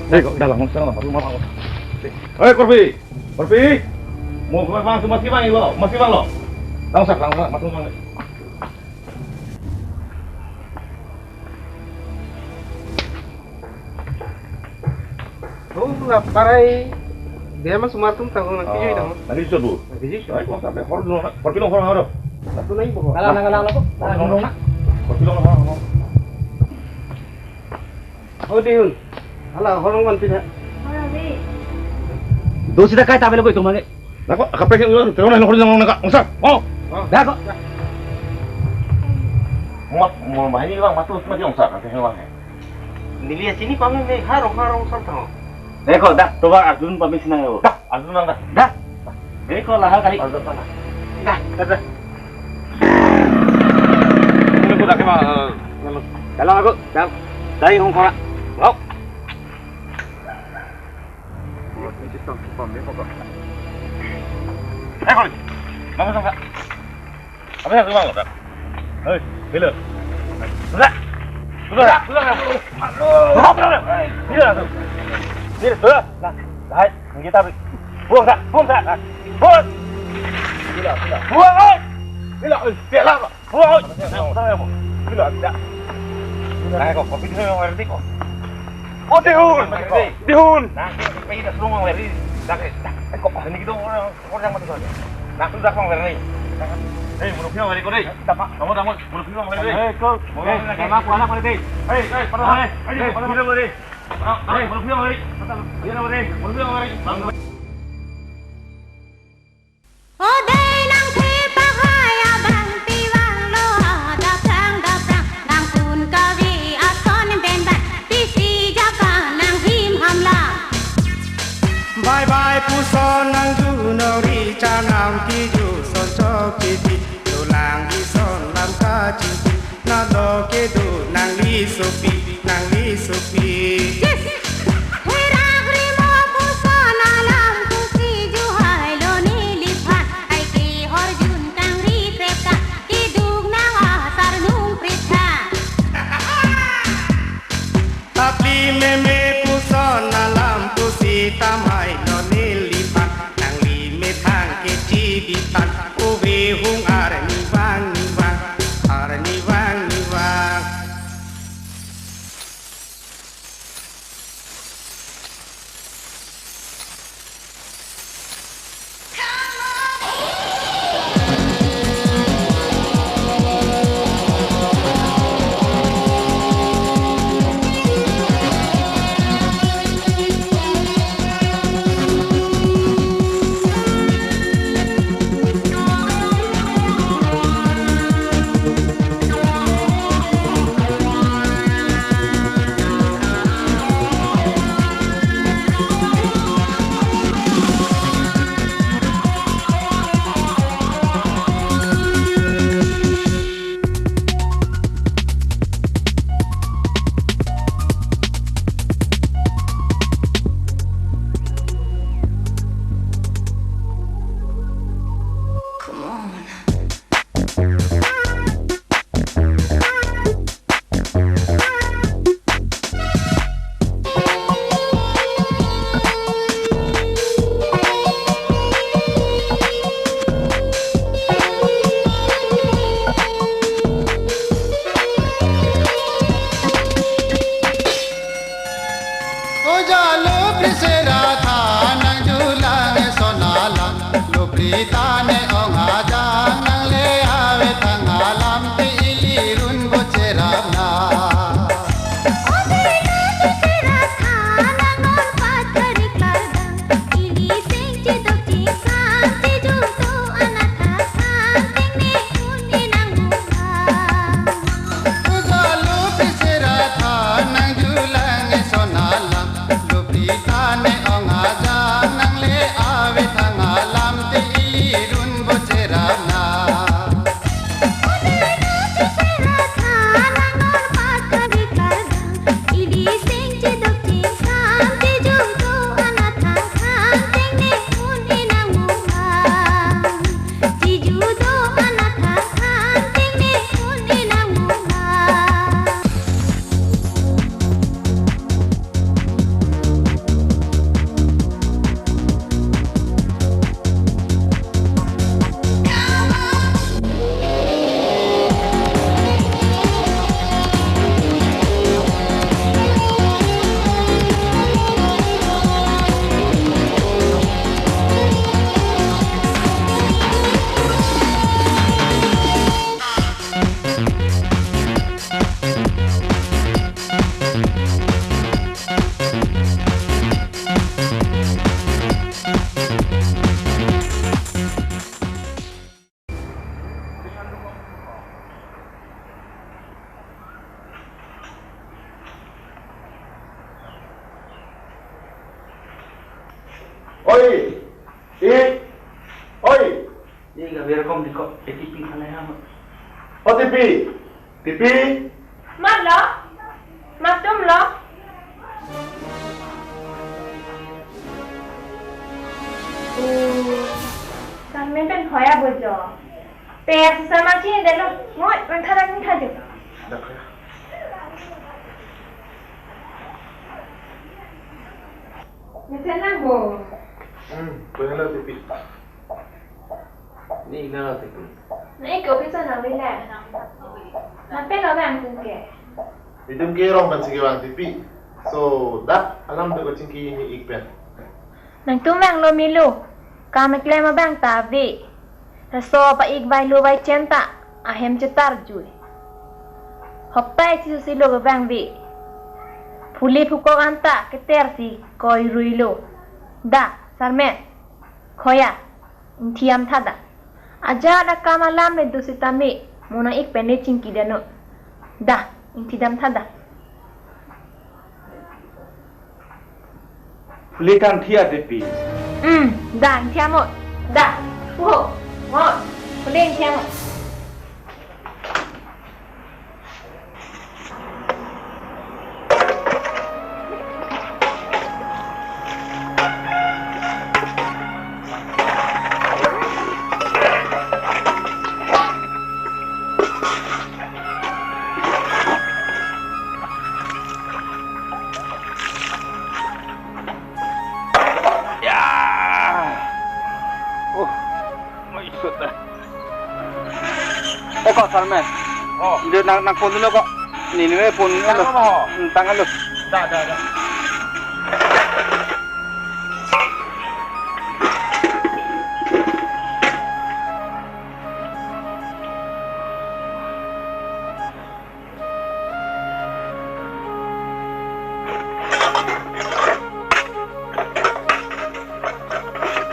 Eh, kok dalam, dalam, dalam. Eh, Korpi. Korpi, mo kemang, masih bang lo, masih bang lo. Langsung, langsung, masuk bang. Oh, la parai dia mas sumar tum tang nang kijui tang. Nanti sudah. Nanti kijui. Ai, kok sampai hor dulu, Korpi lo hor hor. Satu lagi pokok. Kalang, kalang, kalang, kalang. Hor dulu, nak. Korpi lo hor hor. Oh, dihun. Hala, horong man pina. Horong, Bi. Do sita kai tabel ko itu mangke. Nako, kaprek yang ulang, terus nang horong nang naka, ongsa. Oh. Oh. Dah kok. Mat, mau bahani bang, matu mati ongsa, nanti yang bang. Neli sini pame me, harong, harong, ongsa tang. Eh, kok, dah, coba Arjun pame sinang ya, Bu. Dah. Arjun bang dah. Dah. Ini kok lahal kali. Arjun bang dah. Dah, dah, dah. Ini ko dah kemana? Dalam aku, dalam. Dari hong kora. Ngok. Eh, kau. Mama sama. Apa yang rumah lo, Kak? Hei, bila? Sudah. Sudah, sudah. Aduh. Sudah, sudah. Bila, sudah. Sudah. Nah, hai, kita beri. Buang, Kak. Buang, Kak. Buang. Bila, bila. Buang, oi. Bila, oi. Bila, oi. Sudah, sudah, Bu. Bila, sudah. Nah, kok kopi dulu yang ngerti kok. Oh, dihun. Dihun. Nah, kita suruh ngerti. Dah, dah. Eh, kok ini gitu orang. Orang mati saja. Nak sudah kong lari. Hei, mulu phi lari ko dei. Tapa. Kamu kamu mulu phi lari dei. Hei, ko. Hei, anak anak lari dei. Hei, hei, pada lari. Hei, pada lari. Hei, mulu phi lari. Dia lari. Mulu phi lari. Odei nangthepakhai abang pi vanglo, daprang daprang nangkun kave ason benban, pisi jaka nanghim hamla. Bye bye puson nangju nori chanam kiju son chok kiti, tulang ison lam kachingki, nalo kedo nangli sopi, nangli sopi. Yes! Herak rimo puson alam pusi juhailo neliphan, ai ke horjun kangri krepta, keduk nang asar nung pritha. Apli meme puson alam pusi tamhailo neliphan, nangli methang kechibitan, ove hung arni vang ni vang, arni vang ni vang. Eh, oi. Ini gak berekom di kok, A T P sana ya. O T P. T P. Mat lo? Mat tum lo? Oh, Sarmen pen khoya bojo. Te sisa ma chinidetlo. Ngoi, man thara ni thajo. Dak ya. Mesen lang bo. Hmm, punya lah T V. Ini ina T V. Na ik office nangvile. Lapen lo bang tum ke. Itum ke rong pensi kevang T V. So, dak alam tu kachingki ini ik pen. Nangtum vanglo melo. Kam keklem abang ta ave. Laso pa ik vailo vaichen ta ahem chetarjui. Hopta isi susi lo kevang ave. Phuli phukok anta keter si koi ruilo. Da, Sarmen. Khoya. Ingthi damtha da. Ajat akam alam le do sitame, mo nang ik pen le chingki detnon. Da, ingthi damtha da. Phule kangthi adepi. Hmm, da, ingthi damnon. Da, puho, ngo, phule ingthi damnon. Ya. Oh, maisut dah. Eh, kok, Sarmen? Oh. Dia nang, nang phone dulu, kok. Ini, ini phone dulu. Tanglo, ho? Hmm, tanglo. Dah, dah, dah.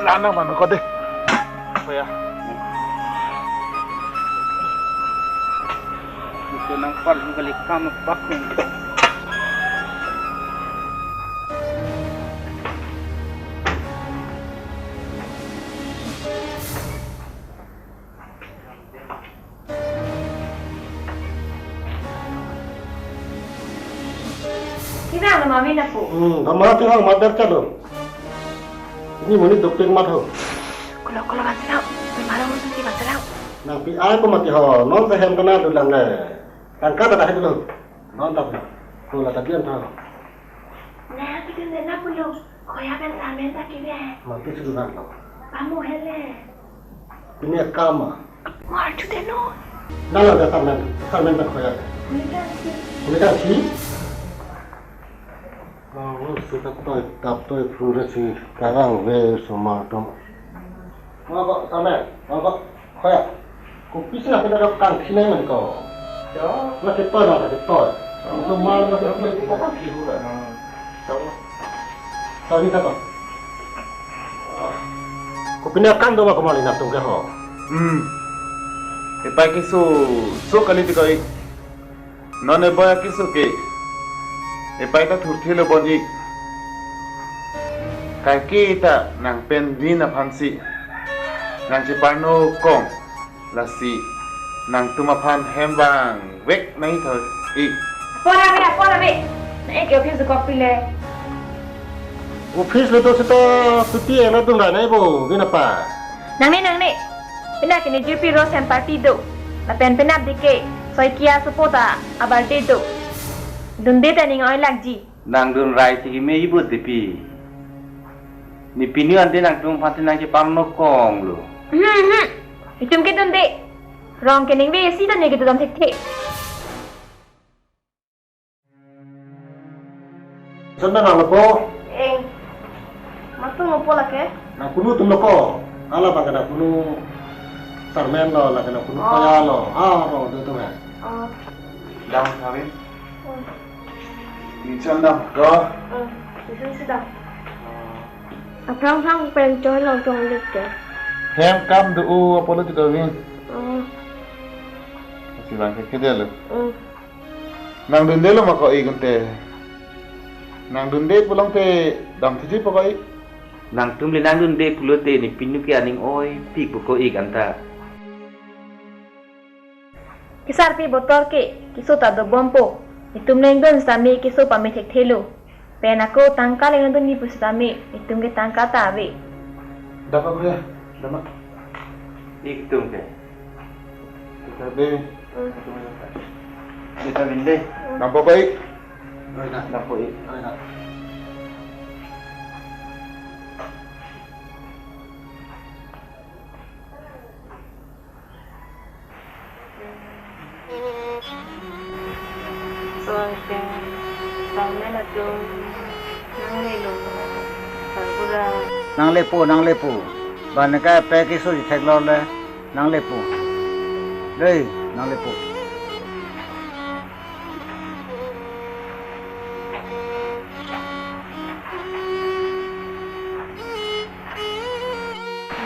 Lana mana kau deh. Apa ya? Itu nang par juga likam pak nih. Kina na mami na po. Hmm, gama ti hang mader ka do. Ini muni dopik mat ho. Kulo kulo kan serau. Memaro mesti kan serau. Nang pi ai ko mati ho. Non sehem kana dulang le. Tangka ta dah dulu. Non ta. Kulo ta bian ta. Na, kita nena pulo. Khoya pen Sarmen ta kibe. Mati sudah lo. Pamu hele. Pini akam ma. Mar chu deno. Nala da Sarmen, Sarmen pen khoya. Ini kan si. Ini kan si. Lalu sudah toy tap toy pura si karang ve soma tom. Mako Sarmen, mako khoya. Kopisi na pina dok kangthi nai man ko. Ya. Na ke toy na ke toy. Itu mal na ke toy. Tadi kata. Kopine akam do ba komal inap tung ke ho. Hmm. Epai ke so so kali ti koi. Non eboy ke so ke. Epai ta thurthelo bon ik. Kaike ta nang pen din aphan si. Nang cheparno kong. Lasi nangtum aphan hem vangvek nai thor ik. Apor ave, apor ave. Na ik office kok pile. Office le to seta suti ena tum rai nai bo, vin apa? Nangne, nangne. Pina kene J P Rose hem party do. Lapen pina dike Soikia sopo ta a birthday do. Dunde ta ning oi lakji. Nang dun rai si keme ibut depi. Ne pini ante nangtum aphan si nang cheparno kong lo. Hmm, hmm. Itum ke dunde. Rong keningve si ta ne kedo dam thekthe. Sana nang lapo. Eh. Matung opo lake? Nang kunu tum lo ko. Ala bang nang kunu Sarmen lo, lake nang kunu Oh. Khoya lo. Ah, lo do tum ya. Oh. Dam kawin. Oh. Insan dam ko. Oh. Insan sedang. Aphrang phrang pen choi long tong lik ke. Hem kam do u apolo ti kami. Oh. Si bang ke kedel. Oh. Nang dunde lo ma ko ik ante. Nang dunde pulang te dam thuji po ko ik. Nangtum le nangdunde pulote ne pinu ke aning oipik buko ik anta. Kesarpi botor ke keso ta dobompo. Itum lengdun sitame keso pame thekthelo. Pen ako tangka lengdun ni pusitame itum ke tangka ta ave. Dapat bro ya, dapat. Itum ke. Kita be. Kita binde. Nampak baik. Nampak baik. Nangle po, nangle po. Ban ka pe keso ji theklor le, nangle po. Dei, nangle po.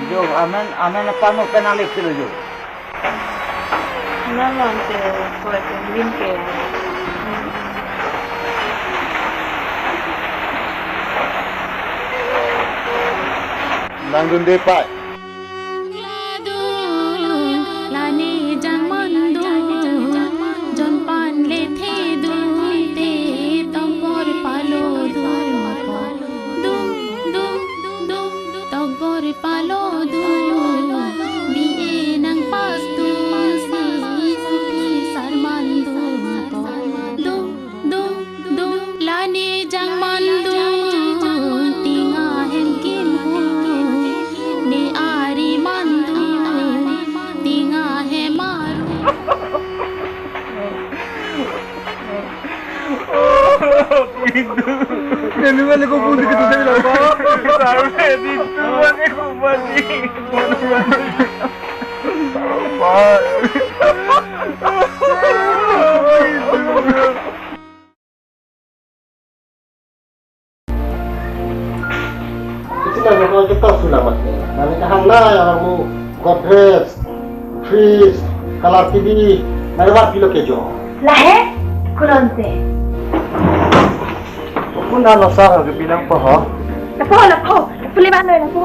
Jo, amen, amen apano penalty lo jo. Nalon ke, kuat bin ke. Nangdunde pai. Lani jangman dun, jonpan lethe dun, te tombor palo dun, dun, dun, dun, tombor palo dun, B A nangpas dun, si, si, sarman dun, dun, dun, dun, lani jangman dun, tinga hem kim hu, ne ari man dun, tinga hem aru. Kami balik ko pun kita tayo lang. Sabi dito, balik ko balik. Isi nang nang kita sulamat ni. Nang kahang na yang kamu Godrej, fridge, color T V, nang lewat pilo kejo. Lahai, kulonte. Pun ano sa ka bilang po ho? Lapu, lapu, lapu le bano lapu.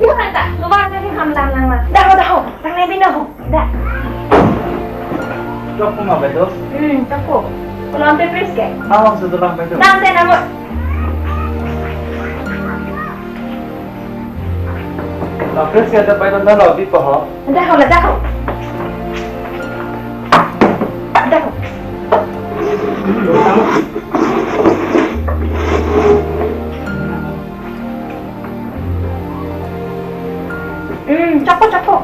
Sino kata, lupa na di ham lang lang lang. Daho, daho, tang ne bino ho. Da. Chok ko ma bai do? Hmm, chok ko. Kulon pe pris ke? Awang sudah lang bai do. Dam te namu. Lang pris ke ada bai do na lo di po ho? Da ho la da ho. Da ho. Hmm, chok ko, chok ko.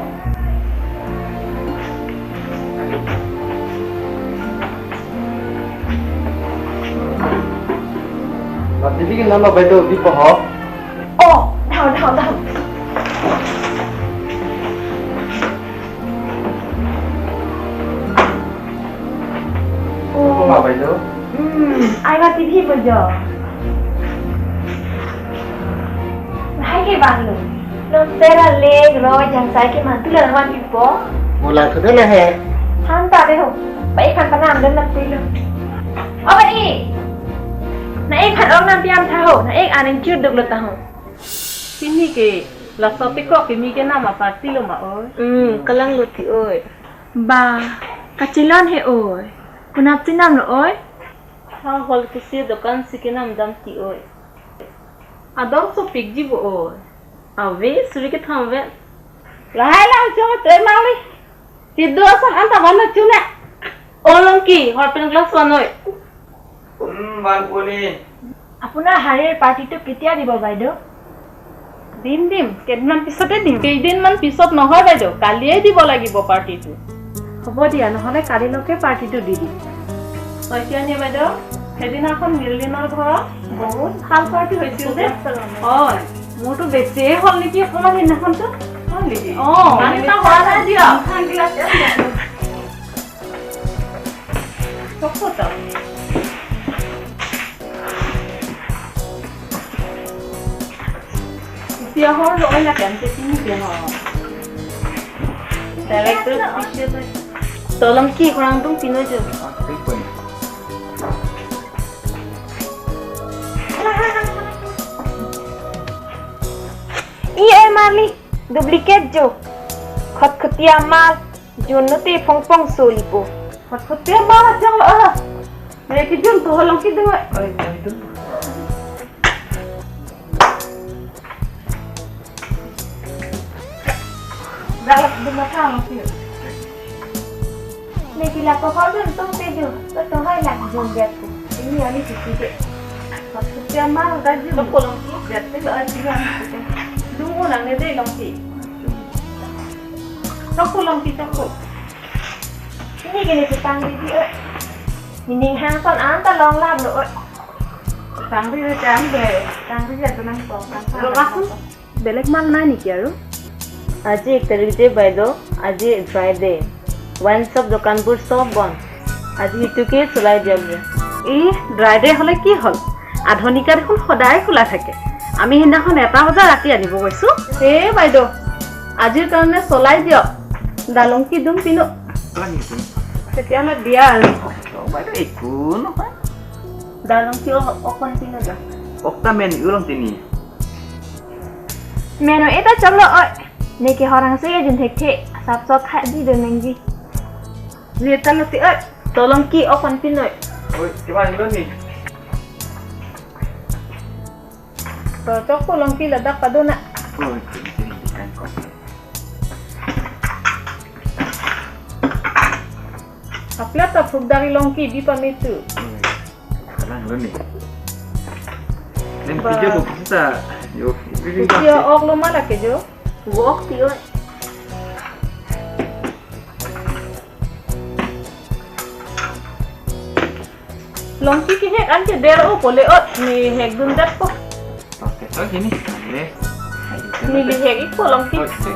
Mati bikin nama bai do di po ho? Oh, daho, daho, daho. Oh. Ko ma bai do? Hmm, ai mati bi po jo. Hai ke bang lo. Non tera le ro jang sai ke mantu la wan pipo. Mo lang sudah le he. Han ta de ho. Bai phan panam dan nang pilo. O bai. Na ek phan ong nam piam tha ho. Na ek aning chut duk lo ta ho. Pini ke laso pekok kimi ke nama party lo ma oi. Hmm, kalang lo ti oi. Ba, kachelon he oi. Kunap chenam lo oi. Ha hall kisi dokan si kenam dam ti oi. Ador sopik ji bo oi. Ave suri kethom vet. Lahai lang chong te mali. Tidu asam anta mana chuna. Olong ki, hot pen glass one oi. Hmm, bang puni. আপোনাৰ শাৰীৰ পাৰ্টিটো কেতিয়া দিব বাইদেউ? দিম দিম, কেইদিনমান পিছতে দিম। কেইদিনমান পিছত নহয় বাইদেউ, কালিয়েই দিব লাগিব পাৰ্টিটো। হ'ব দিয়া, নহ'লে কালিলৈকে পাৰ্টিটো দি দিম। শইকীয়ানী বাইদেউ, সেইদিনাখন মিলিনৰ ঘৰত বহুত ভাল পাৰ্টি হৈছিল দেই। হয়, মোৰতো বেছিয়ে হ'ল নেকি অকণমান সেইদিনাখনতো। হয় নেকি? অ, ইমান এটা হোৱা নাই দিয়া। Isi ahor lo oila kan ke sini ke ho. Director picture to. Tolong ki kurang tung pino jo. Kali, duplicate jo. Khotkhoti amal, junno te phongphong solipo. Khotkhoti amal ajong lo, ah. Neke junpo, holong kidu. Oi, oi, dun. Dak lak dun lak hang sih. Neke lak ko hol dun tong te jo. To to hai lak dun biar ko. Ini ani sisi ke. Khotkhoti amal dak jo. Tok ko long ki. Biar te lo aji lo. Dun ko nang ne de long ki. Tok ko long ki, tok ko. Ini gini si tang di di, oi. Ini hang son anta long lam lo, oi. Tang di di tang de. Tang di di atu nang tong, tang tang. Lo tang, langsung tang. বেলেগ মাল নাই নেকি আৰু? আজি এক তাৰিখ যে বাইদেউ, আজি ড্ৰাই ডে। ৱাইন শ্বপ দোকানবোৰ চব বন্ধ। আজি সেইটোকে চলাই দিয়ক যে। ই ড্ৰাই ডে হ'লে কি হ'ল? আধুনিকা দেখোন সদায় খোলা থাকে। আমি সেইদিনাখন এটা বজাত ৰাতি আনিব গৈছো। এ বাইদেউ, আজিৰ কাৰণে চলাই দিয়ক। দালং কি দুম পিনো। তেতিয়াহ'লে দিয়া আৰু। বাইদেউ, একো নহয়। Dalang si o-, okon pino jo. Okta men ulang tini. Meno eta choklo oi. Neke horang se ya jun thekthe. Sap sok kha di do nangji. Ni ta lo ti oi. Tolong ki okon pino. Oi, kiman lo ni. To chok ko long ki ladak padona. Oi, tini tini kan ko. Aplat ta phuk dari long ki di pamitu. Oi. Kalang lo ni. Nem ba. Video ko kita. Yo, video video ko. Ok lo mala ke jo. Wok ti oi. Long ki kihek an ke der o pole o ni hek dun dat po. Oke, oh gini. Oke. Ni lihek ik po long ki. Oke.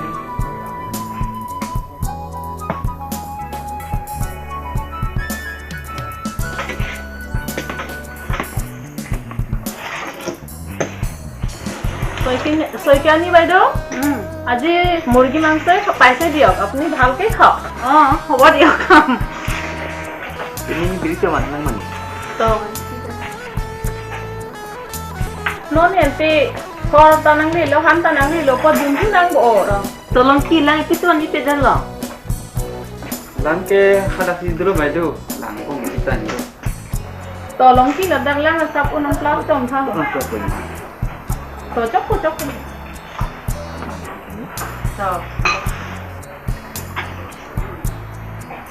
Saikia-, শইকীয়ানী বাইদেউ, উম। আজি মুৰ্গী মাংসই পাইছে দিয়ক, আপুনি ভালকৈ খাওক। অ, হ'ব দিয়ক। Ini berita mana nang mani? To. Non ente kor tanang lilo, han tanang lilo, po dun dun nang bo oro. Tolong kilang itu tuan ipe dan lo. Lang ke hadak si dulu baidu, lang ko kita ni. Tolong ki ladak lang asap unang plastom ha. Unang plastom. To chok ko chok ko. To.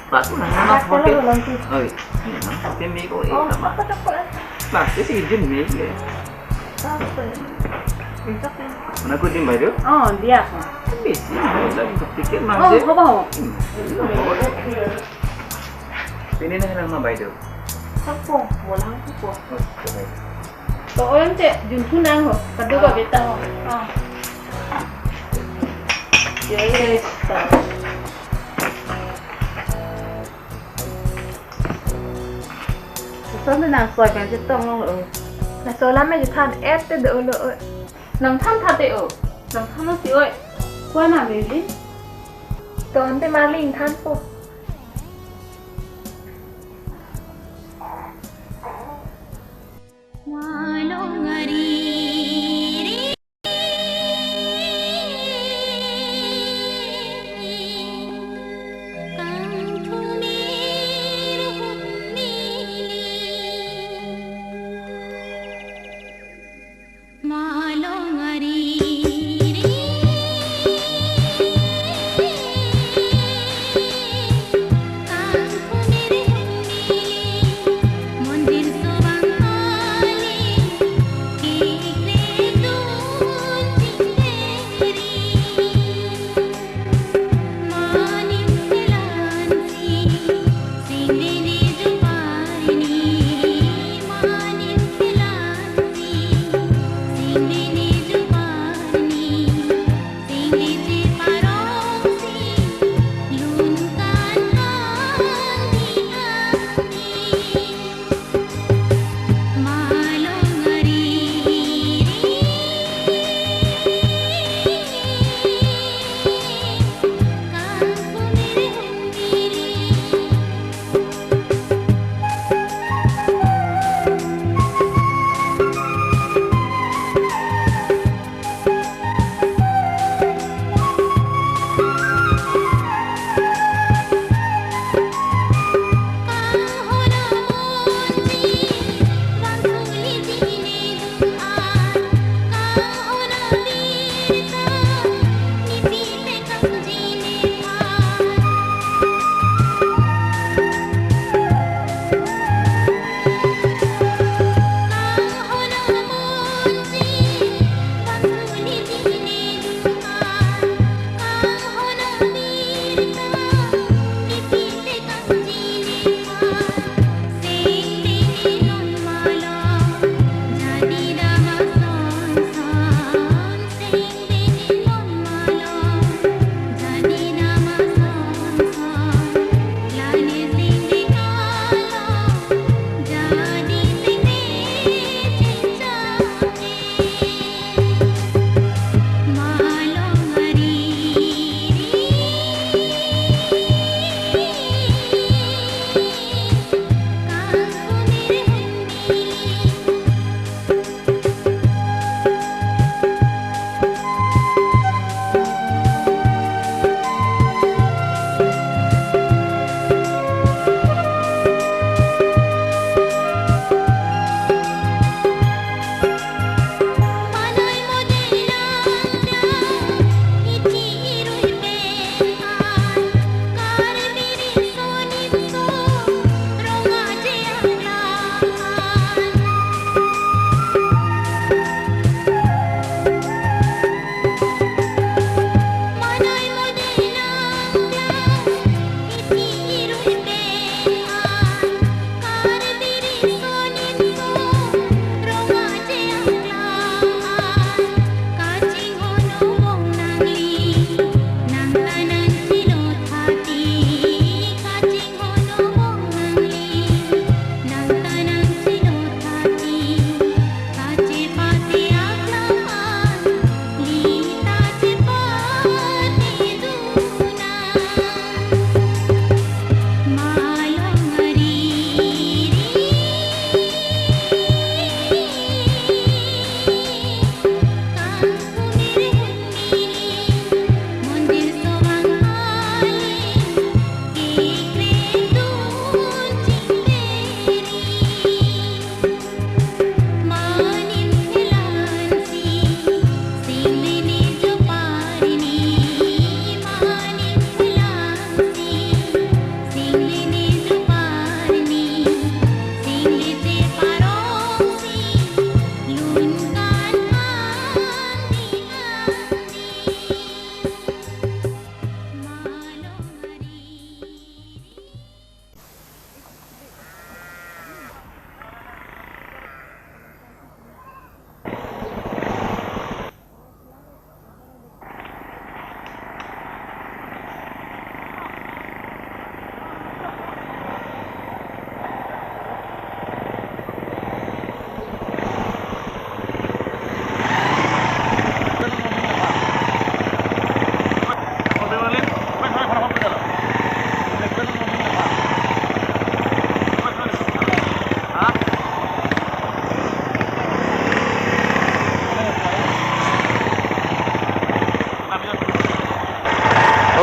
Plastom nang na hotel. Tolong ki. Oi. Ini nang hotel mi ko eh. Oh, apa chok ko? Plastom si izin mi eh. Mana ko din baidu? Oh, dia ko. Bisi, hotel tiket. Oh, mah. Hobo, hobo. Ini na lang ma baidu. Sakpo, bolang sakpo. To oyon che, junthu nang ho, kadu ka beta ho. Ah. Yes, ta. Son nang soi kan chetong lo. Na sola me je than et te do lo. Nang than thate o. Nang than lo si oi. Kwa na beli. Ton te maling than po.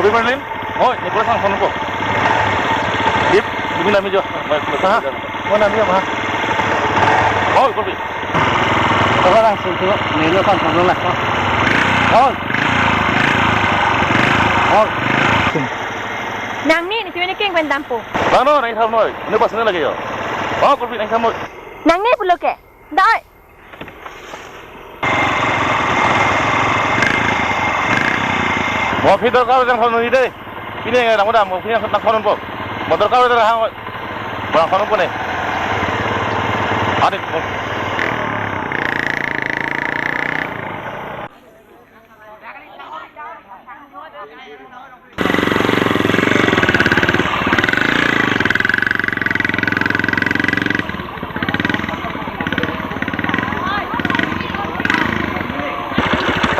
Korpi Merlin? Hoi, Nicholas Langthon ko. Dip, dimi nami jo. Hoi, Nicholas. Ha? Langthon. Mo nami jo, ha? Hoi, Korpi. Toko langsung tu, nelo kan sama lah. Hoi. Hoi. Nangni, ne kevang ne kevang pen dampo. Bang no, nangthan noi. Ne pas ne lagi jo. Hoi, Korpi, nangthan noi. Nangni pulo ke. Dai. Mo phi dorkar jang thon ni dei. Pini ngai dam dam mo phi nang thon po. Mo dorkar jang ha. Mo thon po ne. Ani.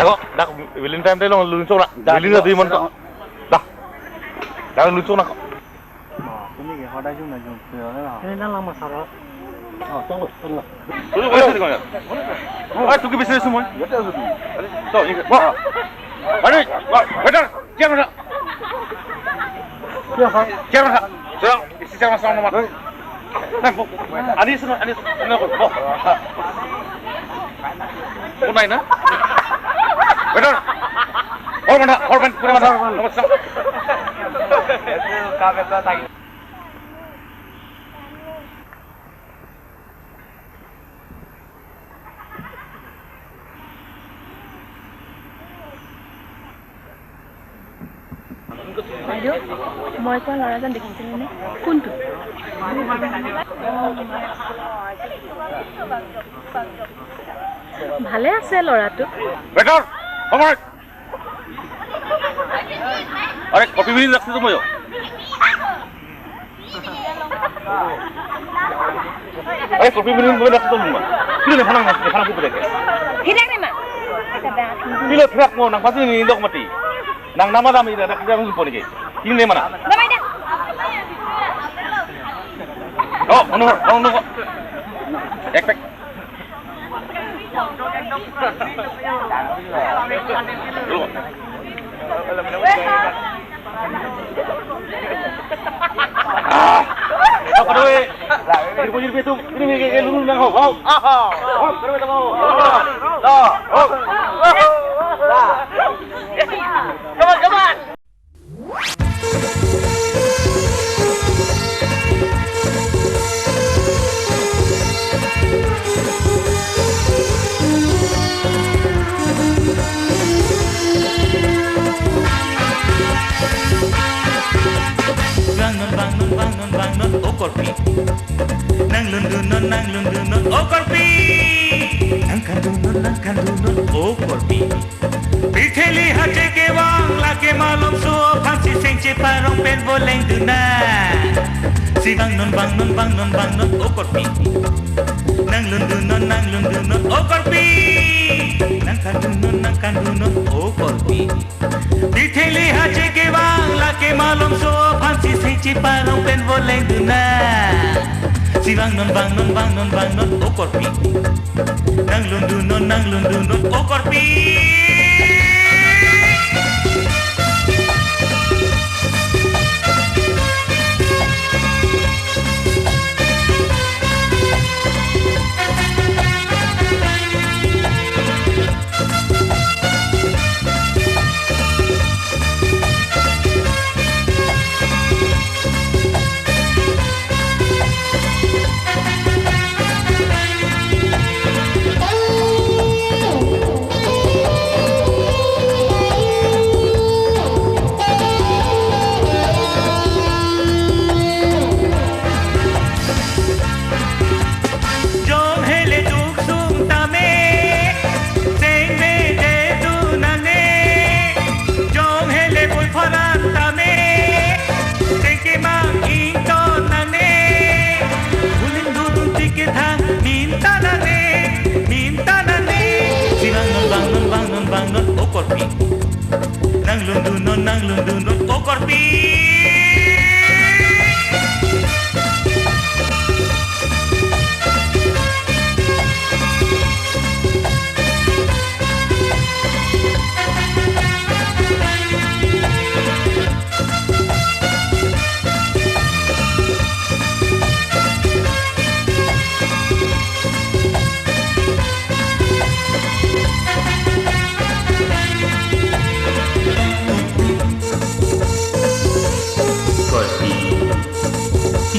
Ako, dak Valentine day long lun chok na. Dak Valentine day mon ko. Dak. Dak lun chok na ko. Ini ke hodai jung na jung. Ini nang lama sarap. Oh, tunggu, tunggu. Tunggu, tunggu, tunggu. Ah, tunggu bisnis semua. Ya, ya, sudah. Tuh, ini. Wah. Aduh, wah, betul. Siap, Mas. Siap, Mas. Siap, Mas. Siap, Mas, sama, Mas. Nah, Bu. Ani semua, ani semua. Nah, Bu. Bu. Bu, naik, nah. Betul. Hor mana, hor mana, hor mana. Nomor satu. Itu kami tuh tadi. বাইদেউ, মই কোৱা ল'ৰাজন দেখিছিলেনে? কোনটো? ভালে আছে ল'ৰাটো। বেটাৰ, সময়। আৰে, কপি মিনিট ৰাখছে তো মই। আৰে, কপি মিনিট মই ৰাখছে তো মই। কি নে ফানাং, ফানাং কি বুলে? Hidak ni ma. Kilo thrak mo nang pati ni lok mati. Nang nama dam ida dak jam pon ke. Ini mana? Damai dah. Oh, ono, ono. Ek pek. Ah, apa tu, eh? Ini punya itu, ini ke, ke, lu, lu, nang, ho, ho. Ah, ho. Ho, terus, ho. Ho. Ho. Come on, come on. Vangnon, vangnon, vangnon, vangnon, o korpi. Nanglun dunnon, nanglun dunnon, o korpi. Nangkan dunnon, nangkan dunnon, o korpi. Pirthe lihache kevang lake malomso aphansi seng cheparong pen voleng dun nang. Si vangnon, vangnon, vangnon, vangnon, o korpi. Nanglun dunnon, nanglun dunnon, o korpi. Nangkan dunnon, nangkan dunnon, o korpi. Pirthe lihache kevang lake malomso aphansi seng cheparong pen voleng dun nang. Si vangnon, vangnon, vangnon, vangnon, o korpi. Nanglun dunnon, nanglun dunnon, o korpi. Jong hele duk sung tame, seng bede tu nangne. Jong hele bui pharan tame, seng kemang ington nangne. Uling dudun tiket ha, minta nangne, minta nangne. Si vangnon, vangnon, vangnon, vangnon, o korpi. Nanglun dunnon, nanglun dunnon, o korpi.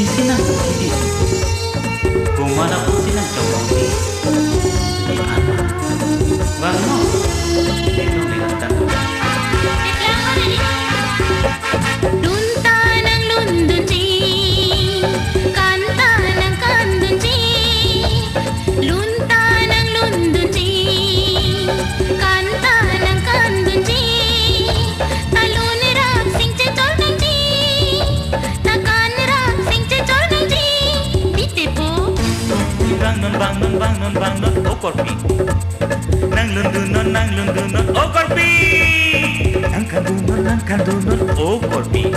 Isi nang sidi. Kumana pusi nang chokong di. Di anak. Bang no. Di no bilang kan. Lunta nang lundunji, kanta nang kandunji. Lunta nang lundunji, kanta nang kandunji. Ta lun rak sing chechor nangji, ta kan rak sing chechor nangji. Bite po. Bang non, bang non, bang non, bang non, o korpi. Nang lundun non, nang lundun non, o korpi. Nang kandun non, nang kandun non, o korpi.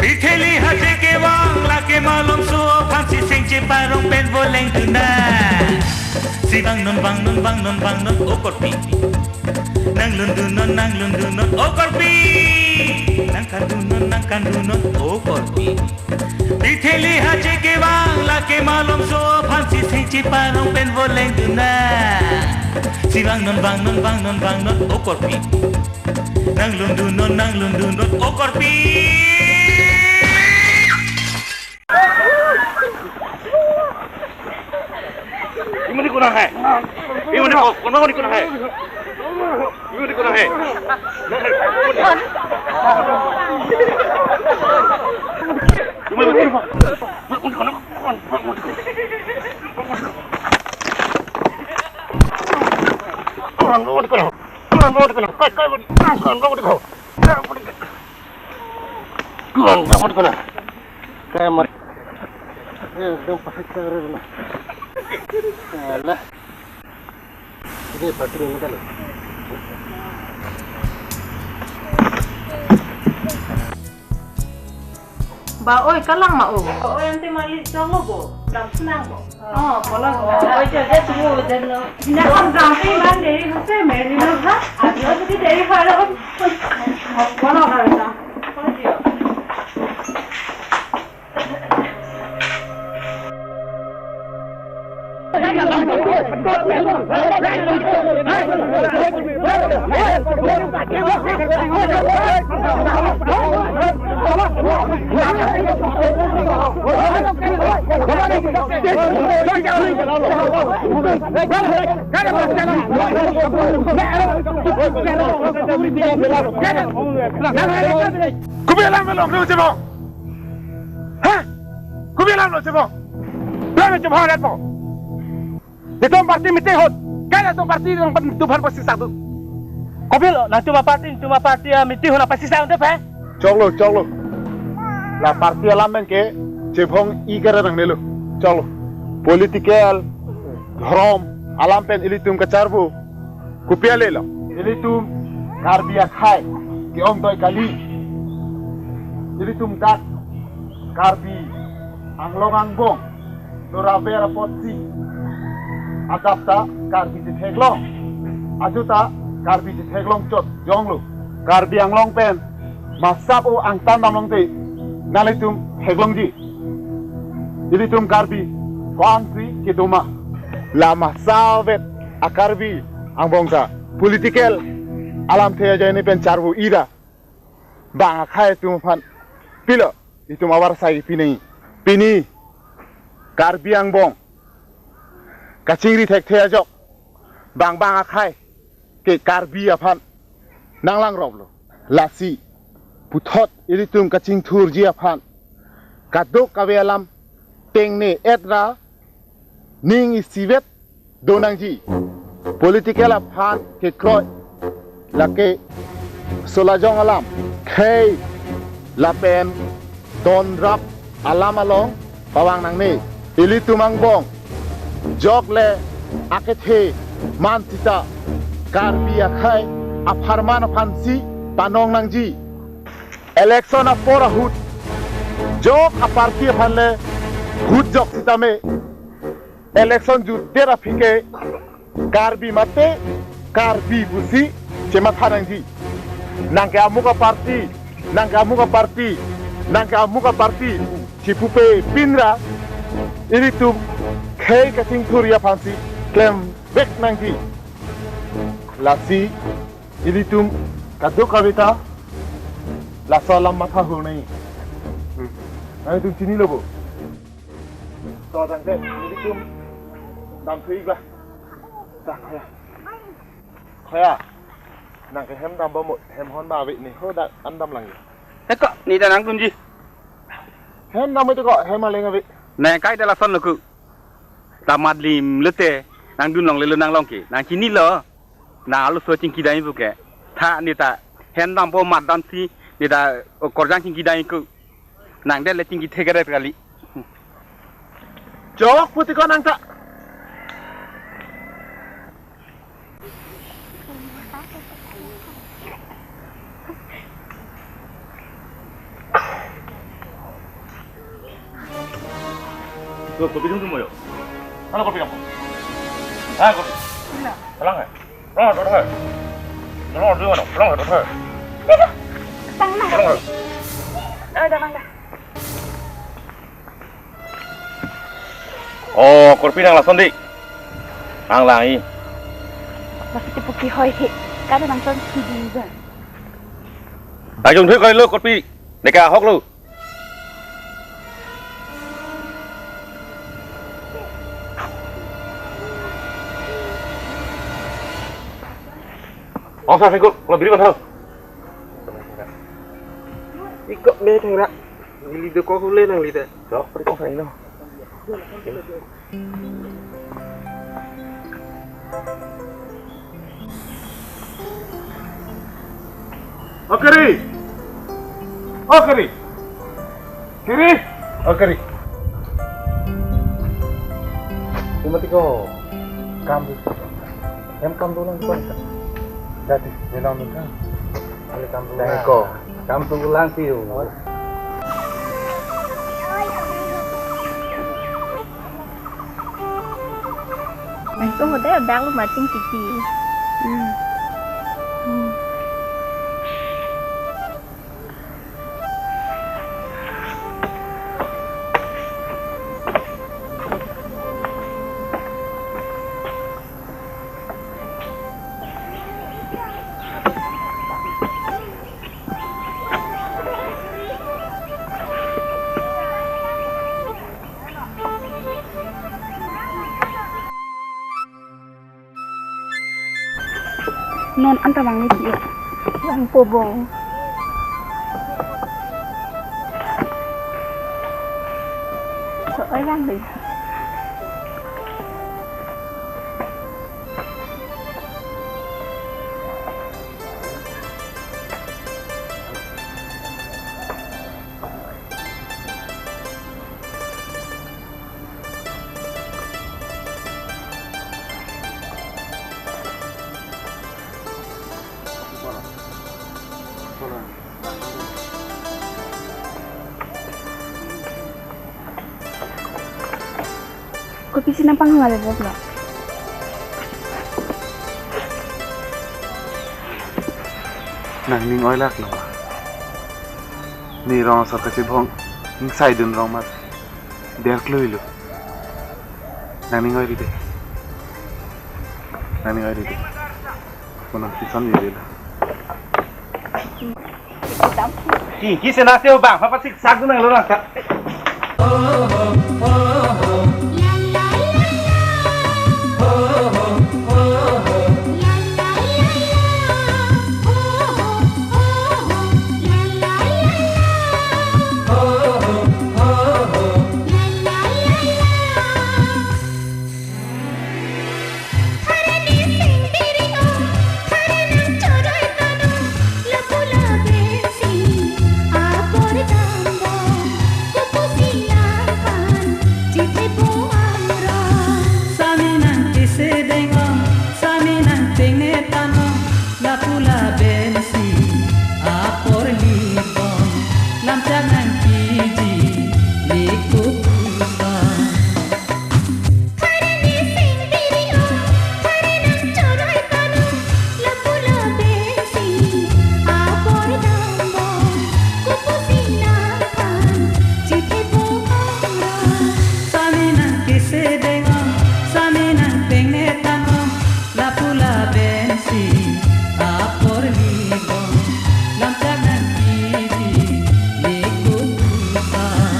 Pitheli haje kevang, lake malomso aphansi sing cheparong pen voleng dun nang. Si bang non, bang non, bang non, bang non, o korpi. Nang lundun non, nang lundun non, o korpi. Nang kandun non, nang kandun non, o korpi. Pitheli haje kevang, lake malomso aphansi sing cheparong pen voleng dun nang. Si bang non, bang non, bang non, bang non, o korpi. Nang lundun non, nang lundun non, o korpi. Imuni kuna hai. Imuni ko, kuna muni kuna hai. Imuni kuna hai. Imuni kuna. Kai mat. Eh, dong pasik tare na. Alah. Ini parti ini kan. Ba oi, kalang ma o. Ba oi, ante mali jong lo bo. Dam senang bo. Oh, pola bo. Oi, je je tu den lo. Na kon dam pe man deri hose meri lo ha. Ajo tu deri ha lo. Pola ka ta. Kopi alam lo chebo. Ha? Kopi alam lo chebo. Alam chebo rat po. Itum party meeting ahut. Kai itum party nangtum aphan pasisang dun. Kopilo, nangtum aparty, nangtum aparty a meeting ahut nangpasisang dun pe? Choklo, choklo. La party alam pen ke chevong-i kere nangnelo. Choklo. Political, dhorom, alam pen ilitum kacharvo. Kopi ale lo. Ilitum Karbi akhei ke-ongdoi kali. Ilitum dak Karbi Anglong angbong lo ra ver apotsi adap ta Karbi chetheklong. Ajo ta Karbi chetheklong chot jonglo. Karbi Anglong pen masap o angtan damlong te nanglitum theklongji. Ilitum Karbi ko-ansi kedo ma. La masavet a-Karbi angbong ta political alamthe ajoine pen charvo-i ra. Bang akhei atum aphan pilo itum avarsai pini. Pini Karbi angbong kachingri thekthe ajok bang bang akhei ke Karbi aphan nanglang roplo. Lasi puthot ilitum kachingthurji aphan kadokave alam tengne et ra ning isivet do nangji. Political aphan kekroi lake solajong alam, khei lapen donrap alam along pavang nangne. Ilitum angbong jok le akethe man sita Karbi akhei apharman aphansi panong nangji. Election apor ahut jok a-party aphan le vote jok sitame election jutdet aphi ke Karbi mate Karbi pusi chematha nangji. Nang ke amuk a-party, nang ke amuk a-party, nang ke amuk a-party chipupe pinra ilitum khei kachingthurji aphansi klemvek nangji. Lasi ilitum kadokave ta laso alam matha hur nai. Hmm. Nanglitum chinilo bo. To tangte, nelitum damthu-ik la. Ta, khoya. Khoya. Nang ke hem dambom, hem hon ba ave ne, ho dak an damlang. He ko, ne ta nangdunji. Hem dam itu ko, hem aleng ave. Nang kai ta lason lo ko. Damat lim lote, nangdun longle lo nang along ke. Nang chinilo. Nang arloso chingki dam pu ke. Tha ne ta hem dampo, mat damsi, ne ta, o, korjang chingki dam ko. Nang det le chingki thekre kali. Chok puti ko nang ta. Tuh, kopi dong tuh, Moyo. Mana kopi kamu? Ah, kopi. Pulang, eh? Pulang, tuh, eh. Pulang, tuh, mana? Pulang, tuh, eh. Bang, bang. Pulang, eh. Oh, udah, bang, dah. Oh, korpi nang lason di. Nang lang i. Masih cepuki hoi he. Kada nang son kidi ba. Lajong thoi kali lo korpi. Neka ahok lo. Oh, sa singkul, kalau biri kan hal. Iko me thangra. Bili do ko hule nang lida. Dok, peri ko sa ino. Oke, Ri. Oke, Ri. Kiri. Oke, Ri. Imati ko. Kam tu. Em kam tu lang ko. Jadi, ni lang tu kan. Kali kam tu. Dai lang ko. Kam tu lang piu. Nangtum hote dak lo mating titi. Hmm. Hmm. Non anta bang ni tiyo. Bang po bong. So, oi bang deh. Kopisi nangpanglo? Nangning oilak lo. Ne rong asor kachebong, ning saidun rong mat. Der klui lo. Nangning oi ride. Nangning oi ride. Konam sison ride lo. Ki, ki sena se bang, papa sik sak dunang lo nang ta. Sami nang kese dengong, sami nang tengne tano, lapu labensi apor lipon, lamchak nang kiji, liko puson. Sami nang kese dengong, sami nang tengne tano, lapu labensi apor lipon, lamchak nang kiji, liko puson.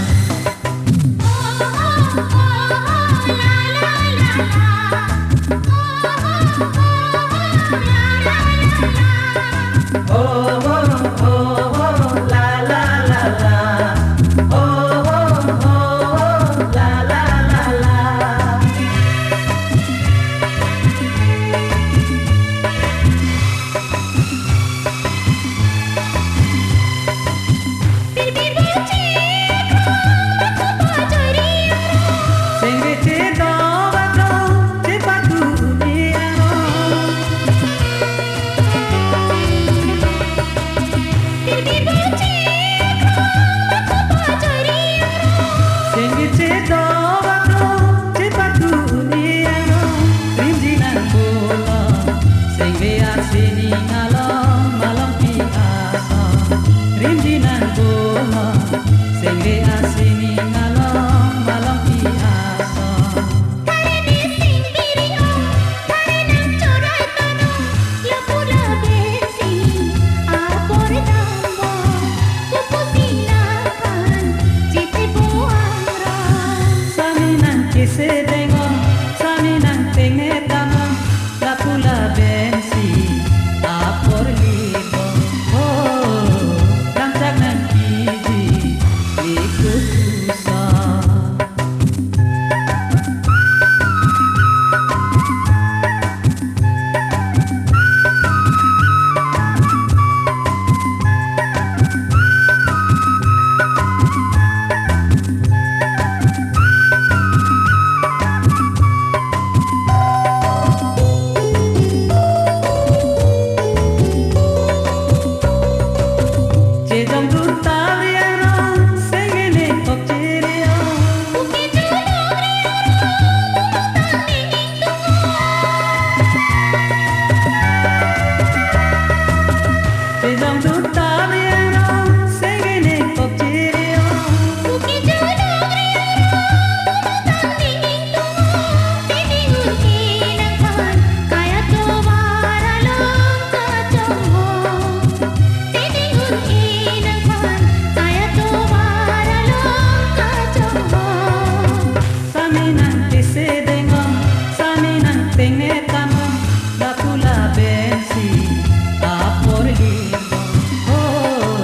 Sengre asining along malong pi ason. Thare ni sing biri ong, thare nang chorai tonong, lapu laben si apor dambo, kupu si nangphan chithe po angrong. Sami nang kese dengong, sami nang tengne tamong, lapu laben si apor libong. Oh, lamchak nang piji, liko puson. Chejong dun ta riang rong, sengene kok chiriong. Chejong dun ta riang rong, sengene kok chiriong. Sami nang kese dengong, sami nang tengne tamong, lapu laben si apor libong. Oh,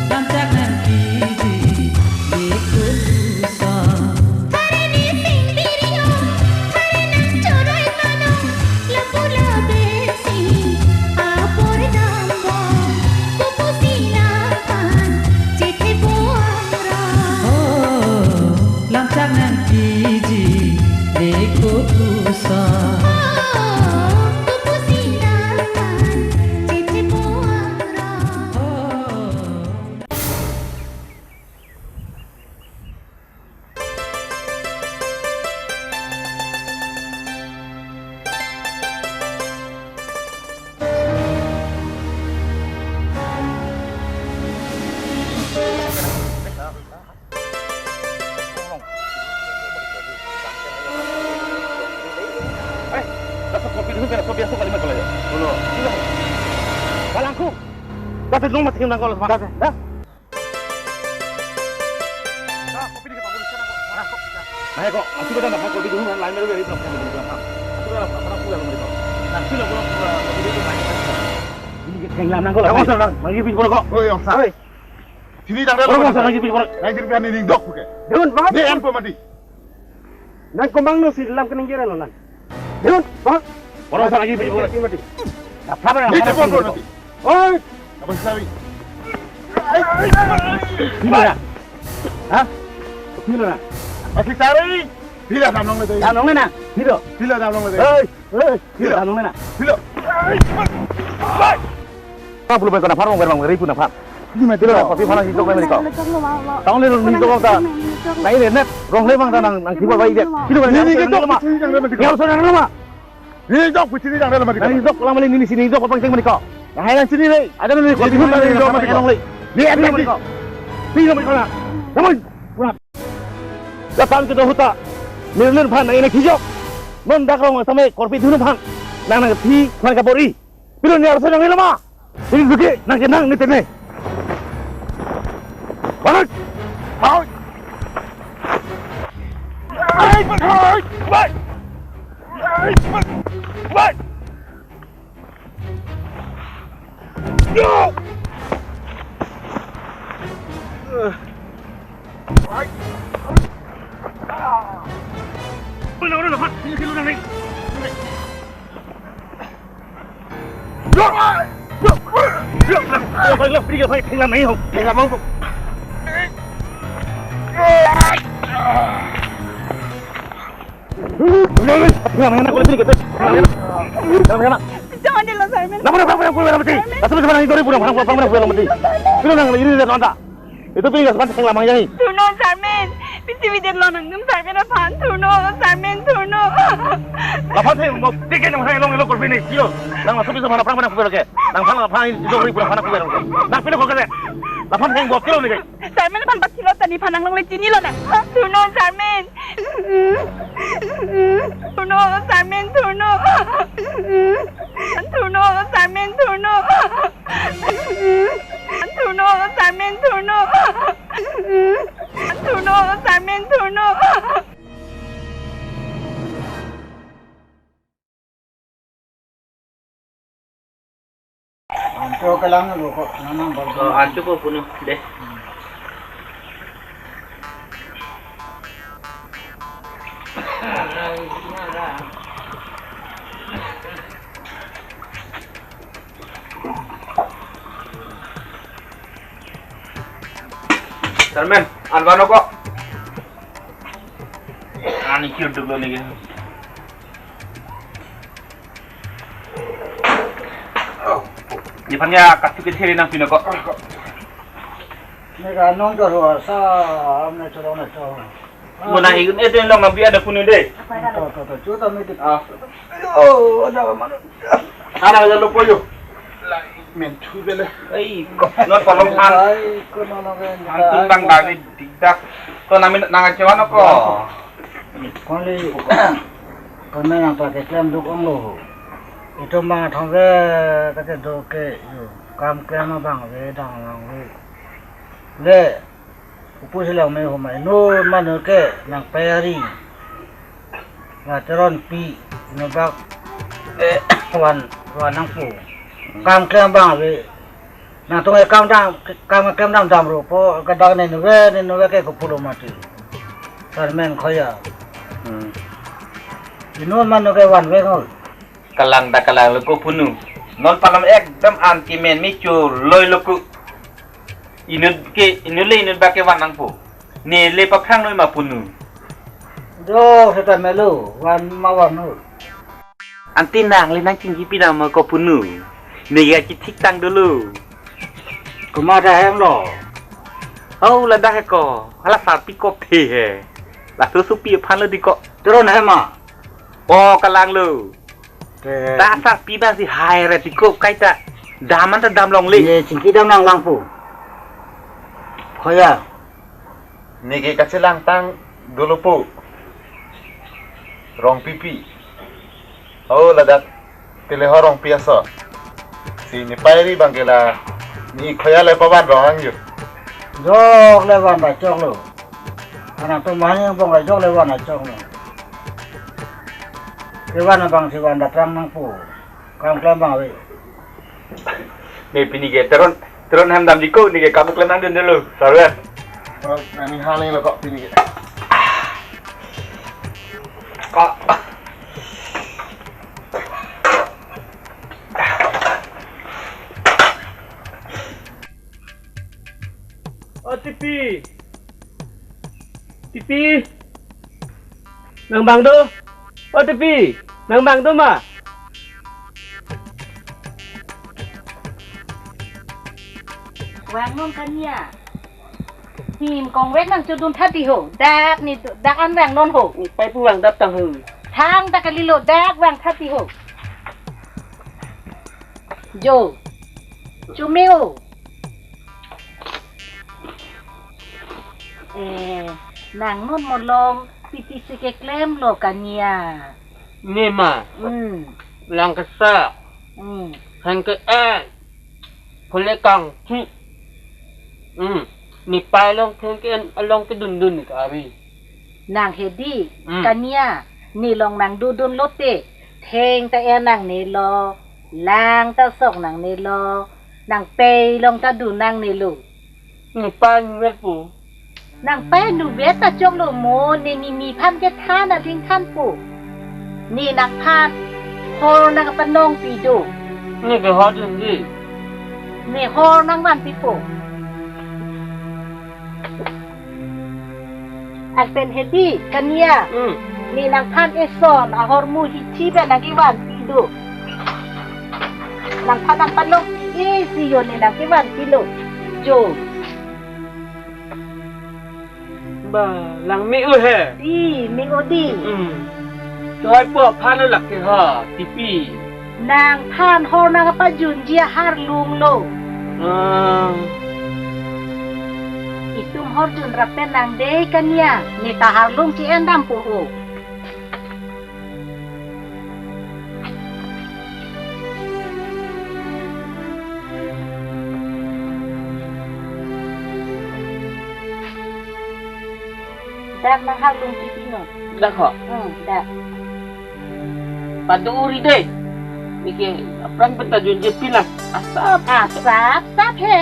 lamchak nang piji, liko puson. Thare ni sing biri ong, thare nang chorai tonong, lapu laben si apor dambo, kupu si nangphan chithe po angrong. Oh, lamchak nang piji, liko puson. Oh, kupu si nangphan chithe po angrong. Oh. Eh, dasar kopi dulu, biar kopi asal kali makan aja. Dulu. Balangku. Dasar dong mati nang kalau semangat. Dah. Nahe ko, asu beda na ko video na line mero beri pura pura pura. Asu beda pura pura pura pura. Na sila pura pura video na line mero. Ini kayak nang ko. Kamu senang, lagi video ko. Oi, Om Sa. Oi. Sini dang. Kamu senang lagi video ko. Lagi video ni dok buke. Dun, Bang. Ni an pemati. Nang komang no si dalam kening jera lo nang. Dun, Bang. Orang sana lagi video ko. Mati, mati. Apa apa? Ni telepon ko nanti. Oi! Apa sih, Sawi? Pilo na? Ha? Pilo na? Masih Sawi! Pilo damlongle tadi? Damlongle na? Pilo? Pilo damlongle tadi? Hei! Hei! Pilo damlongle na? Pilo! Apa belum kena farong, berang, ribu na far. Pilo na, kopi far nang hitok na mereka. Tahun lalu hitok ta. Nah, ini net, rong le bang ta nang, nang kiba baik dia. Pilo na? Ini, ini, hitok, hitok, hitok, hitok. Yang sana nama? Ni jok putri ni jang dalam kita. Ni jok lang mali ni sini jok apa yang mani ko. Nah, yang sini le. Ada ni ko. Ni jok mani ko. Ni ada ni ko. Ni jok mani ko. Namun, kurang. Datang ke dahuta. Mirlin phan nang ini kijok. Non dak rong sampai korpi dunu phan. Nang nang thi phan kabor-i. Pilo ni arsa nang ilama. Ini duki nang kenang ni tene. Balik. Balik. Balik. Balik. Balik. Balik. Yo. Balik. Udah, udah, udah, Mat. Ini sih lu udah naik. Jangan dilo, Simon. Itum pini laso aphan theng lamang jai. Thurno Sarmen. Pisi bidetlo nangtum Sarmen aphan. Thurno Sarmen, thurno. Laphan theng mo, tiket nang theng long elo korbi ne kilo. Nang laso pisi mana phrang mana kuber ke. Nangphan laphan itum ri pura phan kuber. Nang pilo ko ke. Laphan theng bok kilo ne ke. Sarmen aphan bak kilo ta nephan nanglongle chinilo nang. Thurno Sarmen. Thurno Sarmen, thurno. Thurno Sarmen, thurno. Thurno Sarmen, thurno. Thurno Sarmen, thurno. Ancho kelang lo ko, nanang bor. Oh, ancho ko punu deh. Sarmen, an vano ko. Ani kiu duk lo ne ke. Nephan ya katu ke theri nang pino ko. Ne ka nong jor ho sa, am ne chorong ne chorong. Mo na hi un ete long nang bi ada punu deh. To, to, to, chuta me ti. Ah. Oh, ada mana? Ana ja lo poyo. Menthu bele. Ei, ko, non palom an. Ai, ko non non. Antum bang dari dikdak. Ko namin nang achewan ko. Kali ko nang pakai klem duk ong lo. Itum bang thong ke kate do ke yo. Kam klem bang ve dang lang ve. Le. Upu silang me humai no manu ke nang payari. La Teronpi no bak, eh, wan, wan nangpo. Kam klem bang ave. Nangtum e kam dam, kam klem dam dam ro po, kadak ne nuve, ne nuve ke ko pulo mati. Sarmen Khoya. Hmm. Ino manu ke wan ve ngol. Kalang ta kalang lo ko punu. Non palom ekdom an kimen mi chu loi lo ku. Inut ke, inut le inut bak ke van nangpo. Ne le paphrang noi ma punu. Do seta melo, van ma van noi. Ante nang le nang chingki pi nama ko punu. Ne ya chithik tang dolo. Koma da hem lo. Oh, ladak he ko. Hala sarpi ko phe he. Laso supi aphan lo di ko. Teron hem ma. Oh, kalang lo. Te- Ta sarpi bang si hai re ti ko kaita. Daman ta dam longle. Ye chingki dam nang langpo. Khoya. Ne ke kachelang tang dolo po. Rongpipi. Oh, ladak. Tele ho Rongpi aso. Si ne payari bang ke la. Ne Khoya le pavan rong ang yo. Jok le van ba chok lo. Ana to mani bong la jok le van a chok lo. Ke van abang si van da prang nangpo. Kam klem bang ave. Ne pini ke Teron, Teron hem dam di ko, ne ke kam klem nang dun dolo. Sarwen. Oh, nani haling lo kok pini ke. Kok. O Tipi. Tipi. Nang bang do. O Tipi. Nang bang do ma. Vang non kania. Him kongvet nang chodun thati ho. Dak ne dak an vang non ho. Ne pai pu vang dap tang ho. Thang ta kalilo dak vang thati ho. Jo. Chumeo. Eh, nang non mo long piti si keklem lo kania. Ne ma. Hmm. Lang kesa. Hmm. Hang ke eh. Phule kangthi. Hmm. Ne pai long theng ke along kedun dun ne kari. Nang hedi, hmm, kania, ne long nang dudun lote, theng ta er nangne lo, lang ta sok nangne lo, nang pei long ta dun nangne lo. Ne pai nuvet po. Nang pai nuvet ta chok lo mo, ne ne nephan kethan aling thanpo. Ne nangphan hor nang panong pi do. Ne ke hor dun di. Ne hor nang vanpipo. Lapen hedi, kania. Hmm. Ne nangphan eson ahormu hithi pen nang kevanpi do. Nangphan nang panong isi yo ne nang kevanpi lo. Jo. Ba, lang me-o he. Di, me-o di. Hmm. Choi po aphan lo lake ha, Tipi. Nangphan hor nangpajunji aharlung lo. Ah. Itum hor junrap pen nangdei kania, ne ta harlung ke-en dampo ho. Dak nang harlung Tipi non. Dak ho? Hmm, dak. Padu uri dei. Neke aphrang pen ta junji pilang. Asap. Asap, asap he.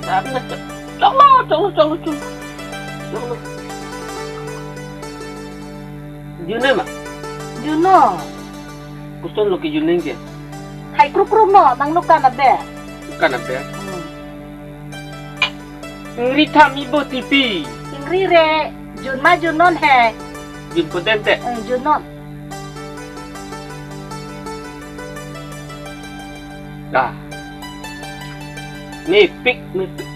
Asap na chok. Choklo, choklo, choklo, choklo. Choklo. Jun-e ma? Jun-o. Koson lo kejun-e ke? Hai kruk kruk no, nang nukan abe. Nukan abe? Hmm. Ingri tham ibo Tipi. Ingri re, jun ma jun non he. Jun poten te. Hmm, jun non. Dah. Mepik, mepik.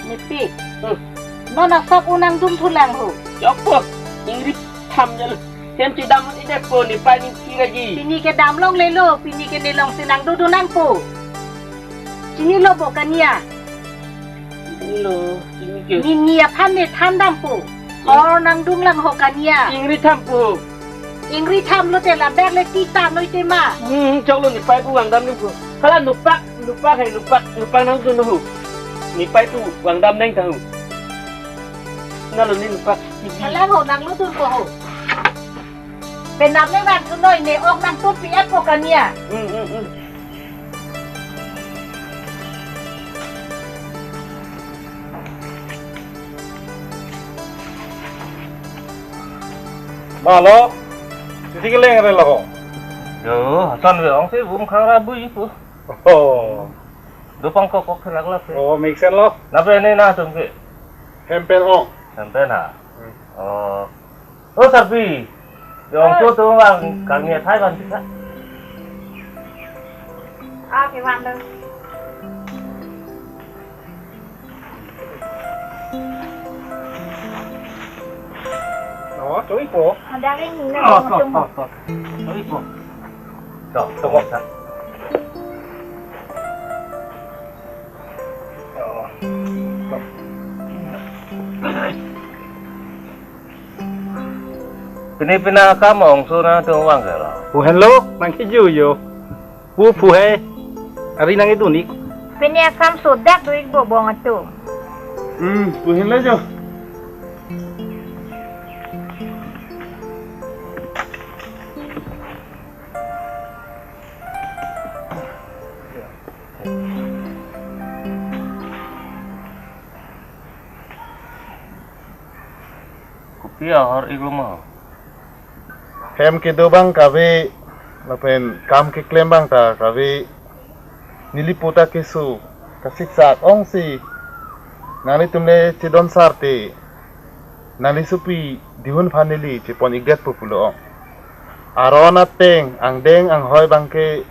Mepik. Hmm. Non asap unang dum thulang ho. Chok po, ingri tham jalo. Hem chedam-i detpo, nepei ningki raji. Pini ke dam longlelo, pini ke ne along si nang dodun nangpo. Chinilo bo kania. Chinilo, chini ke. Ne, ne aphan ne than dampo. Hor nang dung lang ho kania. Ingri thampo. Ingri tham lote ladak le tita noi tema. Hmm, choklo nepei pu vang dam nangpo. Hala nupak, nupak hai nupak, nupak nang dun ho. Nepei pu vang dam nang ta ho. Nalo ne nupak. Hala ho nang lo dun ko ho. Penap le vang thu noi ne ok nang tut pi-et ko kania. Hmm, hmm, hmm. Malo, isi keleng re lo. Yo, hasan ve ong si bum khang ra bui pu. Oh. Dopang kok kok thenak la pe. Oh, mixen lo. Lapen ne nangtum ke? Hem pen ong. Hem pen ha. Hmm. Oh. Oh, Sarpi. Yo, ong tu tu vang kang ni thai ban kita. Ah, ke wan dong. Oh, chui po. Ada ring ni. Oh, na, to, to, to. Chui po. To, to, to. Oh. Pini pina kam ongso nangtum vang ke lo. Pu henlo, nang kiju yo. Pu pu he. Ari nang idun ik. Pini akam sodak do ik bo bong atum. Hmm, pu henlo jo. Kopi ahor ik lo ma? Hem kedo abang kave, lapen kam keklem abang ta kave, neli puta keso, kasiksak ong si, nanglitum le chedon sar te, nangli sopi dihun aphan neli chepon ik detpo pulo ong. Aron ateng, angdeng anghoi abang ke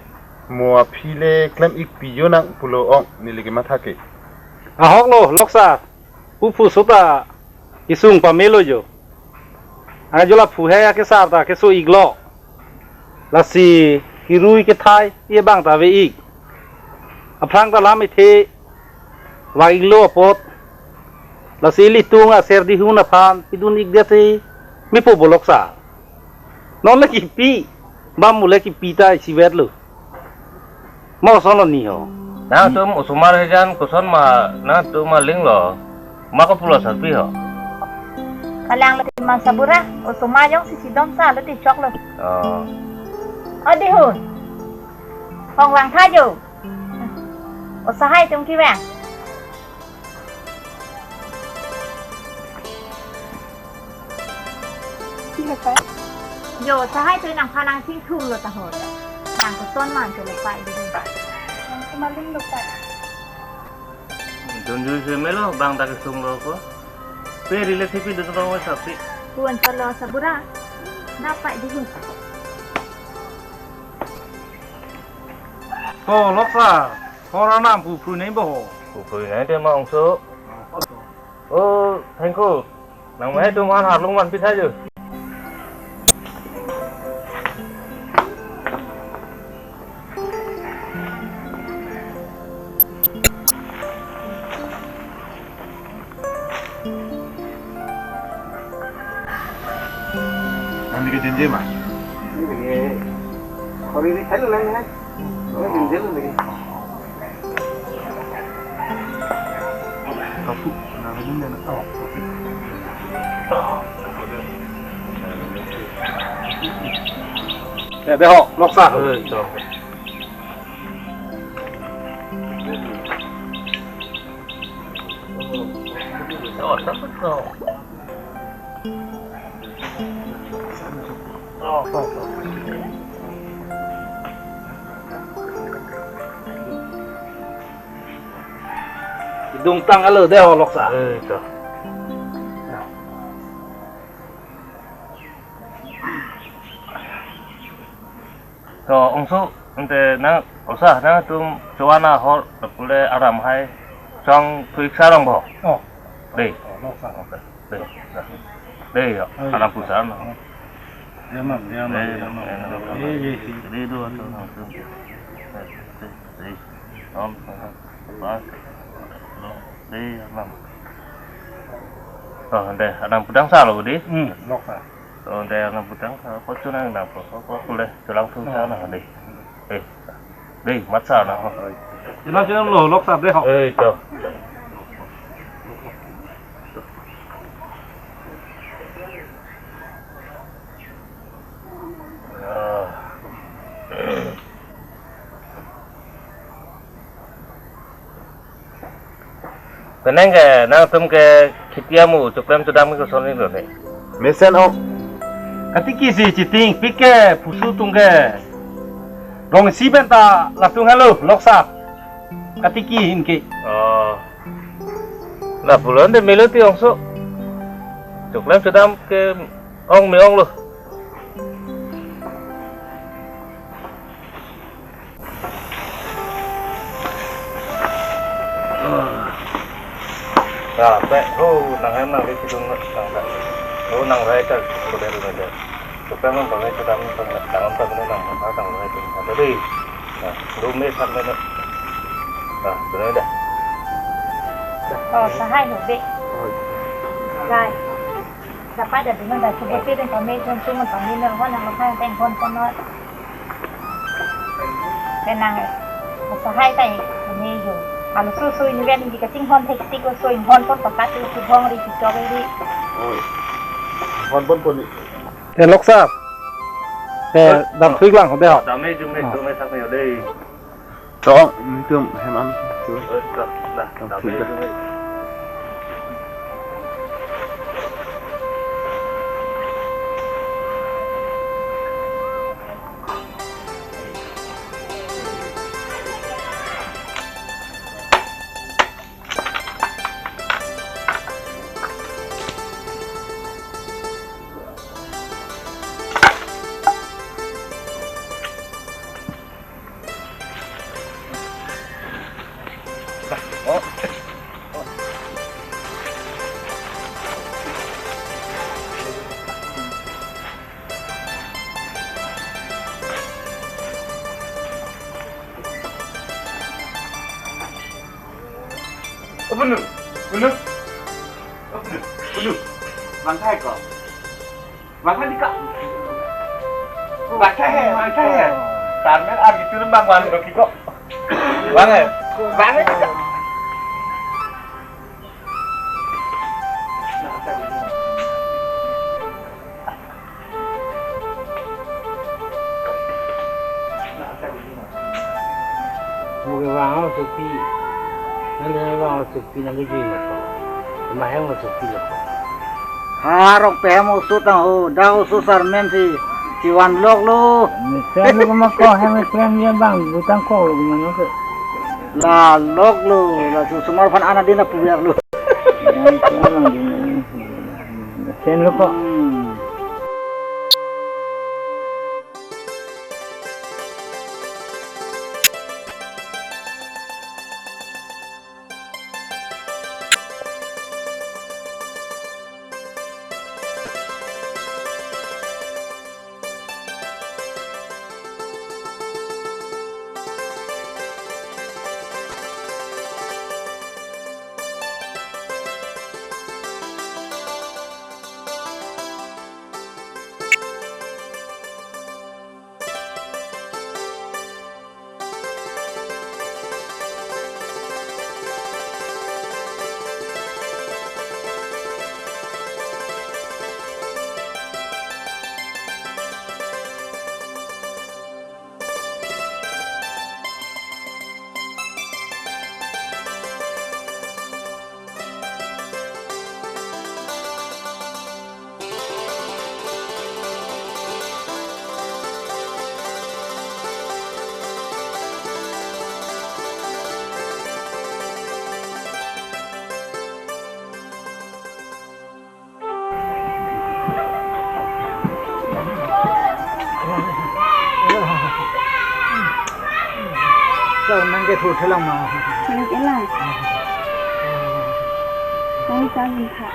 mo aphi le klem ikpi jo nang pulo ong, neli kematha ke. Ahok lo, Loksa. Pu phu so ta kesung pamelo jo. Ane jo la phu he akesar ta keso ik lo. Lasi kerui kethai e abang ta ave ik. Aphrang ta lam ithe vang ik lo apot. Lasi ilitum aser dihun aphan idun ik det si mepo bo Loksa. Non le kipi, bam mu le kipi ta isivet lo. Mo son lo ni ho. Nangtum osomar hejan koson ma nangtum aling lo. Ma ko pulo Sarpi ho. Kalang lo ti ma Sabura, osomar jongsi chedon sa lo ti chok lo. Oh. O dihun. Hong vang tha jo. O sahai atum kevang. Sino pa? Jo, sahai atum nangphan nangchingthum lo ta ho. Nang koson man cho lo pa di. Nang kemaling lo pa. Dunjui si melo, bang ta kesung lo ko. Pe relative dun tong Sarpi. Kuan pa lo Sabura. Dapat di ho. To, Loksa. Hor anam pu phu nai bo ho. Pu phu nai te ma ongso. Oh, thank you. Nang mahai atum aphan arlong manpi tha jo. Nang nike jenje ma? Nike, kori di thalo lang ha. Oh, jenje lo nike. Kapu, nang ini nang. Oh, oke. Ya, deh, ho, loksa. Eh, so. Idung tang alo deh, ho, loksa. Eh, ito. To, ongso, ante nang, osa, nangtum chowana hor, pule aram hai, chong tuik sarong bo. Oh. Dei. Oh, loksa. Oke. Dei. Dei, yo. Oh, iya. Alam pusar, no. Ya, mam, ya, mam, dei, ya, mam. Ya, mam. Iya, iya, iya. Dei, dua, tuh, nangtum. Dei, dei. Om, pas. Dei, ya, mam. Oh, ante, alam pudang sa lo, dei. Hmm, loksa. Oh, ante, alam pudang sa, kocunang dapur, kok, kok, pule, tulang tuh sa, nah, dei. Eh, dei, mat sa na, ho. Ina chinam lo, loksa deh, ho. Eh, ito. Ya. Penang ke, nangtum ke kheti amu, choklem chodam ke kosonlo ne? Mesen, oh. Katiki si chiting, pik ke, pusu tung ke. Rong isi pen ta latum helo, loksa. Katiki inke. Oh. Lapulo ante melo ti ongso. Choklem chodam ke ong me-ong lo. Lapen, ho, nang hem nang di kidung nang ta. Ho, nang rai ta, kuda ru na ja. Choklem nang ta, nang ta, nang ta, nang ta, nang ta, nang rai ta, nang ta, dei. Nah, dum me sak me na. Nah, benar dah. Oh, sahai ho, be. Oh. Rai. Dapat dah dengan dah, coba pe dengan pamit, dengan cuma pamit, dengan mana makan, dengan pon pon. Penang, sahai tai, ini jo. Kalau susu ini kan di kachinghon thektik, susu inghon pon pakat, susu hong ri, cicok ri. Oh, hon pon pon ni. Eh, loksa. Eh, eh, dam, oh. Thuik lang, ho, dei, ho. Dam me, jum me, ah, jum me sak me, dei. To, nangtum hem an, tu. Eh, dah, dah, dam me, thuik dah. Jum me. Bunu, bunu. Bunu, bunu. Bang thai ko. Bang thai di ka. Bang thai he, bang thai he. Karmel ar gitu bang wan doki ko. Bang he. Bang he. Muke vang asopi, nang vang asopi nang kejui ma to, ma hem asopi lo. Ha, rong pe hem oso tang ho, dak oso sarmen si, si vanlok lo. Mesen lo ma ko hem klem ya bang, butang ko lo ma no ke. Lalok lo, la susumar phan ana dina puver lo. Mesen lo ko. Hmm. Nang ke thu thelang ma. Nang ke lang. Nang ta min tha.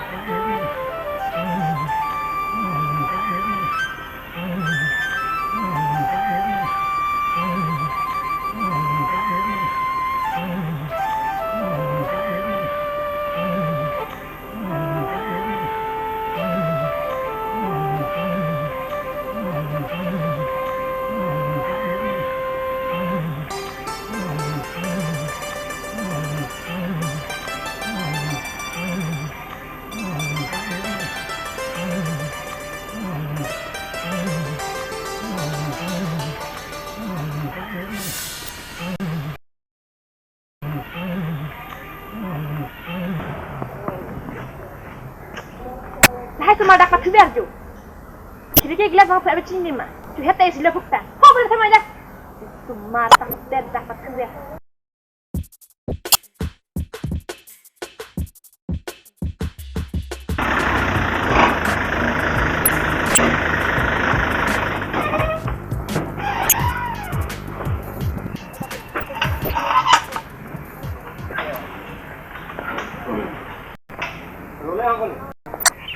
Lahai osomar dak pathu biar jo. Chiri ke glass bang phe chini ma. Tu hete sila phukta. Ko bela thema jak. Osomar tak tet dak pathu biar.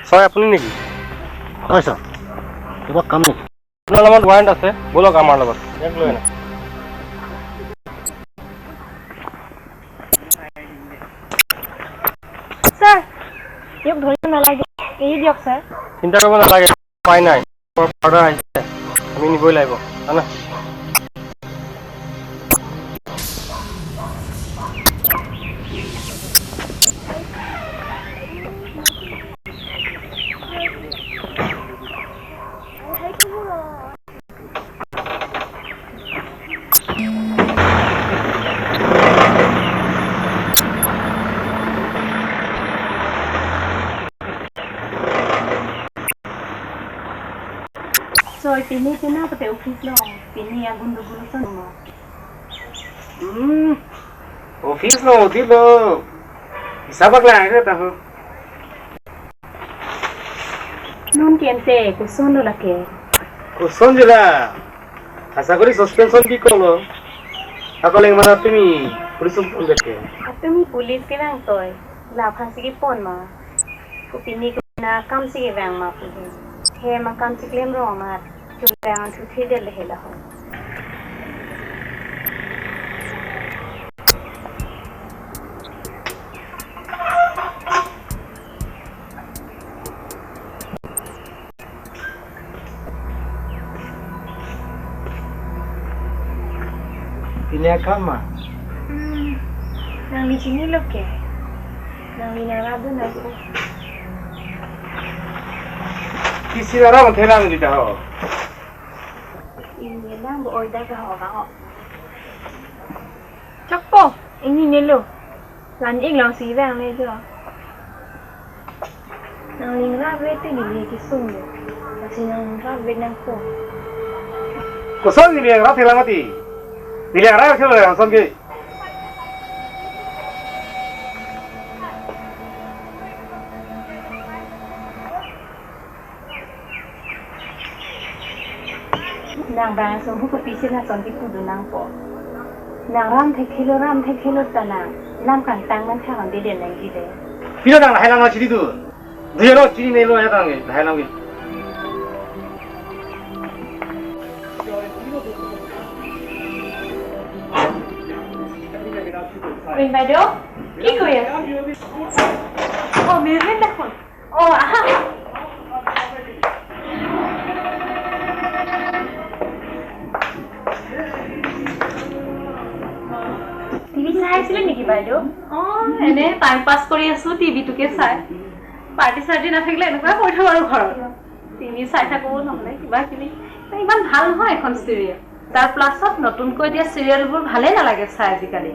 Sir, আপুনি নেকি? হয় ছাৰ, কিবা কাম নেকি? আপোনাৰ নামত ৱাৰেণ্ট আছে, বলক আমাৰ লগত। ইয়াক লৈ আনক। ছাৰ, ইয়াক ধৰিব নালাগে, এৰি দিয়ক ছাৰ। চিন্তা কৰিব নালাগে, উপায় নাই। অৰ্ডাৰ আহিছে, আমি নিবই লাগিব। আনা। Soi, pini tina pate office lo, pini agun dugun son mo. Hmm, office lo, di lo. Isa bakla ang tahu. Non kente, koson lo lake. Koson jela. Asa kori suspension di kolo. Ako leng mana tumi police pon deke. Atumi police ke nang toi. La phasi ke pon ma. Kopine ke na kam si kevang ma pu. He ma kam si klem rong ma. Chum vang thu thi del he la ho. Pine akam ma? Hmm, nangli chinilo ke? Nangli nangrap dun nang ko. Isi nangrap thelang di ta ho. Ini lang bo order ka ho ka ho. Chokpo, ini nelo. Lan-ik long si vang le jo. Nangli nangrap ave te neli kesung lo. Lasi nangli nangrap ave nang ko. Koson neli nangrap thelang mati. Neli nangrap thelang lason ke. Nang bang sung hu kopi si lason kipu dun nang po. Nang ram thekhelo, ram thekhelo ta nang. Lam kangtang man thang dede nang gide. Pilo nang lahai lang chiri dun. Duyo lo chiri nelo ya tang lahai lang. Oi, বাইদেউ, কি কৰি আছে? অ, মেহমান দেখোন। অ, আহা। টিভি চাই আছিলে নেকি বাইদেউ? অ, এনে টাইম পাছ কৰি আছো, টিভিটোকে চাই। পাৰ্টি চাৰ্টি নাথাকিলে এনেকুৱাই কৰি থাকো আৰু ঘৰত। টিভি চাই থাকো, নহ'লে কিবা কিবি। ইমান ভাল নহয় এখন চিৰিয়েল। ষ্টাৰ প্লাছত নতুনকৈ দিয়া চিৰিয়েলবোৰ ভালেই নালাগে চাই আজিকালি।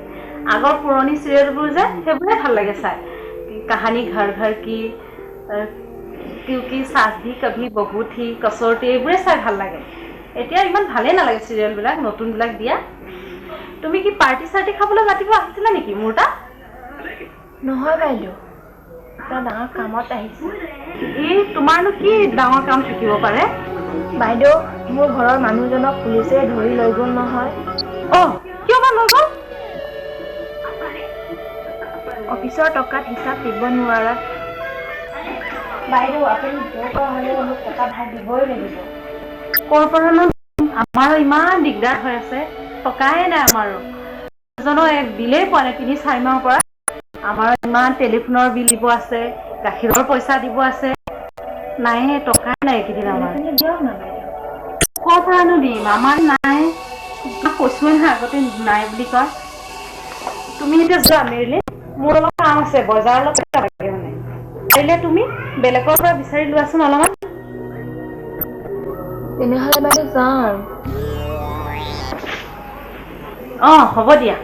আগৰ পুৰণি চিৰিয়েলবোৰ যে, সেইবোৰে ভাল লাগে চাই। কাহানী ঘৰ ঘৰ কি, আহ, কিউকি সাছ ভি কভি বহু থি, কছৰটি, এইবোৰে চাই ভাল লাগে। এতিয়া ইমান ভালেই নালাগে চিৰিয়েলবিলাক, নতুনবিলাক দিয়া। তুমি কি পাৰ্টি চাৰ্টি খাবলৈ মাতিব আহিছিলা নেকি মোৰ তাত? নহয় বাইদেউ, এটা ডাঙৰ কামত আহিছো। এই, তোমাৰনো কি ডাঙৰ কাম থাকিব পাৰে? বাইদেউ, মোৰ ঘৰৰ মানুহজনক পুলিচে ধৰি লৈ গ'ল নহয়। অ, কিয় বা লৈ গ'ল? অফিচৰ টকাত হিচাপ দিব নোৱাৰাত। বাইদেউ, আপুনি য'ৰ পৰা হ'লেও মোক টকা ধাৰ দিবই লাগিব। ক'ৰ পৰানো দিম? আমাৰো ইমান দিগদাৰ হৈ আছে, টকাই নাই আমাৰো। এজনৰ এক বিলেই পোৱা নাই তিনি চাৰি মাহৰ পৰা। আমাৰ ইমান টেলিফোনৰ বিল দিব আছে, গাখীৰৰ পইচা দিব আছে, নাইহে, টকাই নাই এইকেইদিন আমাৰ। আপুনি দিয়ক না বাইদেউ। ক'ৰ পৰানো দিম? আমাৰ নাই। তোমাক কৈছোৱে নহয় আগতে নাই বুলি কয়। তুমি এতিয়া যোৱা মেৰিলে, মোৰ অলপ কাম আছে, বজাৰলৈকে যাব লাগে মানে। পাৰিলে তুমি বেলেগৰ পৰা বিচাৰি লোৱাচোন অলপমান। তেনেহ'লে বাইদেউ যাওঁ আৰু। অ, হ'ব দিয়া।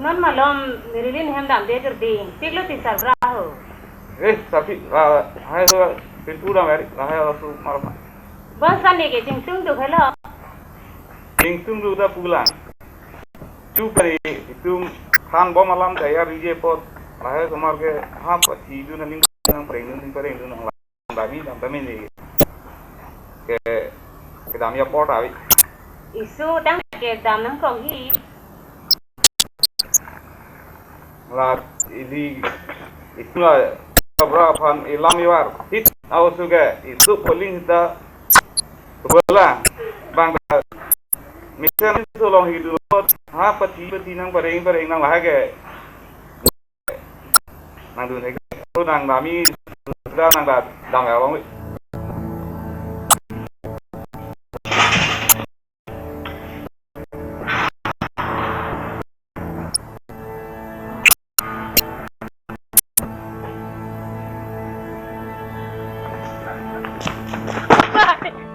Non malom Marilyn hem damde terding. Tiklo tisar braho. Eh, tapi, ah, hai ho, pintu dam eri, lahai ho su malom. Bos kan deke chingtung tu khelo. Chingtung tu ta pulang. Chu pari itum than bom alam daya rije pot. Lahai kumar ke ha pati tu na ning nang pareng tu ning pareng tu nang la. Dam-i, dam, dam-i ni. Ke, kedam apor ta ave. Isu tang kedam nangkok hi. La, ili, isu la, bra aphan ilam ivar. Hit, au su ke, isu poling hita. Bola, bang ta. Mesen isu long hidu. Ha, pati, pati nang pareng, pareng nang lahai ke. Nang dun hek, nang dam-i, nang da, dam ya long.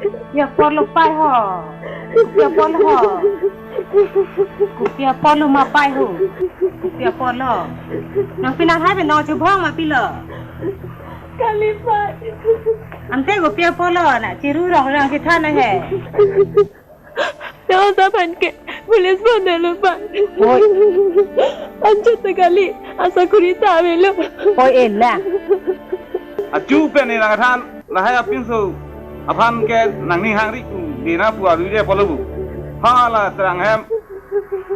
Kopi apor lo pai ho. Kopi apor lo ho. Kopi apor lo ma pai ho. Kopi apor lo. Nang pinang hai pe nang chubong ma pilo. Kali pai. Ante kopi apor lo na chiru rong rong kithan na he. Nang sa phan ke police phone lo pa. Oi. Anchot ta kali, asakuri ta avelo. Oi, ella. Achu pen ni nang than, lahai apinso aphan ke nangning hangri ku, dina pu aru je polo bu. Hala terang hem,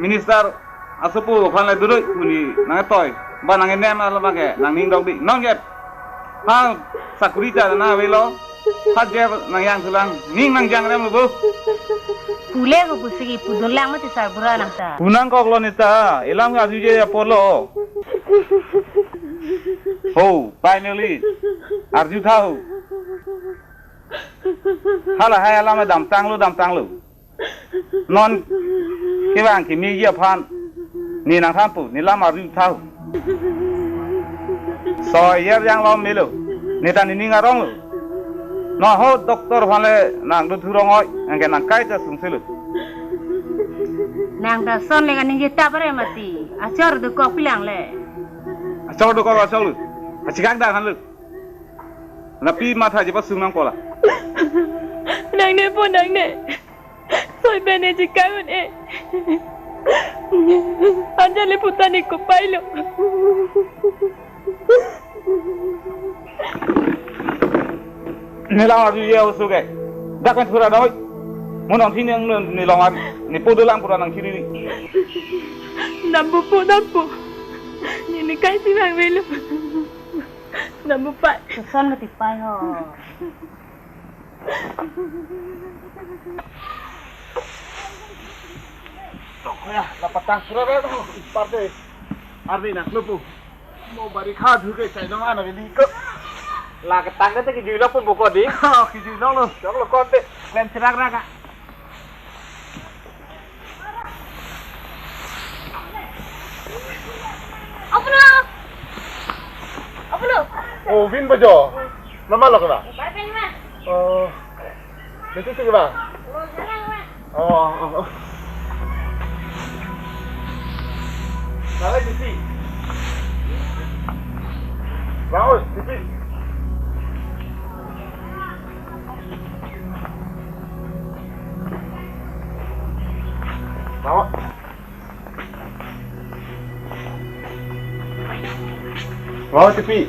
minister asopo aphan le dudoi ku ni nang toi, ba nang nem alam ke, nangning dok di, non ke. Ha, sakuri ta na avelo. Hajar nang yang sulang, ning nang jang rem lo bu. Pule ko pusi ki pudun lang mati sarbura nang ta. Kunang kok lo neta, ilam ka arju je apor lo. Ho, finally. Arju tha ho. Hala hai alam dam tang lo, dam tang lo. Non kevang kimi ji aphan ne nang thanpo, ne lam arju tha ho. Soi yer yang lom melo, ne ta nening arong lo. Non ho doctor aphan le nang do thurong oi, anke nang kai ta sungse lo. Nang ta son le kan ningje ta pare mati, achor dokok pilang le. Achor dokok achor lo, achikak da han lo. Lapi matha je pasung nang pola. Nang ne po nang ne. Soi bene ji kai un e. Anja le puta ni ko pailo. Ne lam arju je asu ke. Dak pen thura doi. Mo nang thin yang ne lam arju. Ne po dolang pura nang chiri. Dampo po dampo. Ne ne kai si bang velo. Dampo pai. Suson mati pai ho. Tok ya, la patang sura re, tok, ipar de. Arni nang lupu. Mo bari kha dhuke chai dong ana beli ko. La ketang de te kijui lo pun boko di. Oh, kijui lo lo. Dong lo kon de. Len serak rak. Apno. Apno. Oh, vin bajo. Mama lo kena. Barpen ma. Oh. Betul sih, Bang. Oh, sarang ma. Oh, oh, oh. Salah sisi. Bagus, sisi. Bawa. Bawa tepi.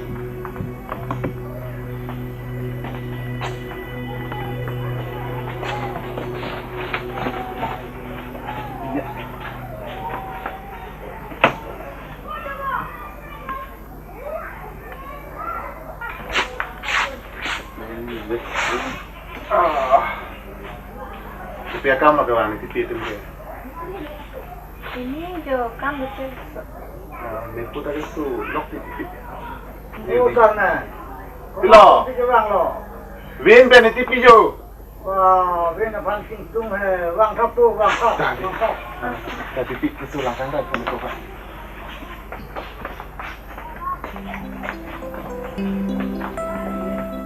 Ah. Kopi akam lo kevang ne Tipi atum ke? Pini jo kam betul. Ah, ne putar itu lok Tipi. Ini utang na. Pilo. Tipi vanglo. Vin pen ne Tipi jo. Wah, vin aphan singtung he, vangtha po, vangtha, vangtha. Tadi Tipi itu langkang dah pun ko.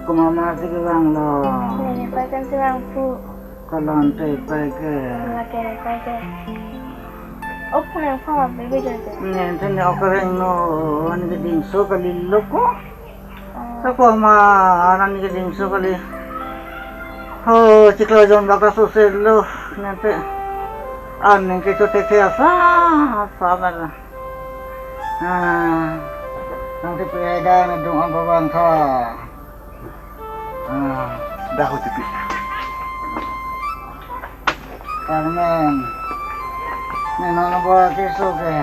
Komat masi kevanglo? Ne, ne pai kan si vang pu. Kalon te pai ke. Lake ne pai ke. Ok, ne phone bebe jante. Ne, te ne ok reng no, ani kedingso kalilo ko. Oh. Ako ma, ani kedingso kali. Oh, chiklo jon bak ta sose lo, ne te. An ne ke chote the asa, asa bala. Ah, nang Tipi ai da na dung ang babang tha. Ah, dah ho Tipi. Carmen, ne nang na ba ke so ke.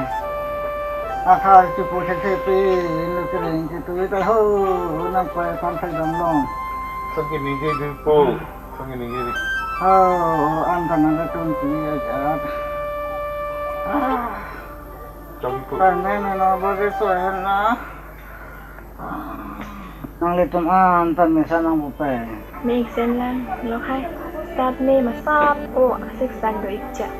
Akha chupu the the pi, inut kering chutu ta ho, nang pai pan thai dam long. Sangke ningje di po, sangke ningje di. Ho, an ta nang ka chun pi ajat. Ah. Chong po. Carmen, ne nang ba ke so hen na. Nanglitum an ta mesa nang bupe. Me iksen lang, lo hai. Sat me masap o asik san do ikja.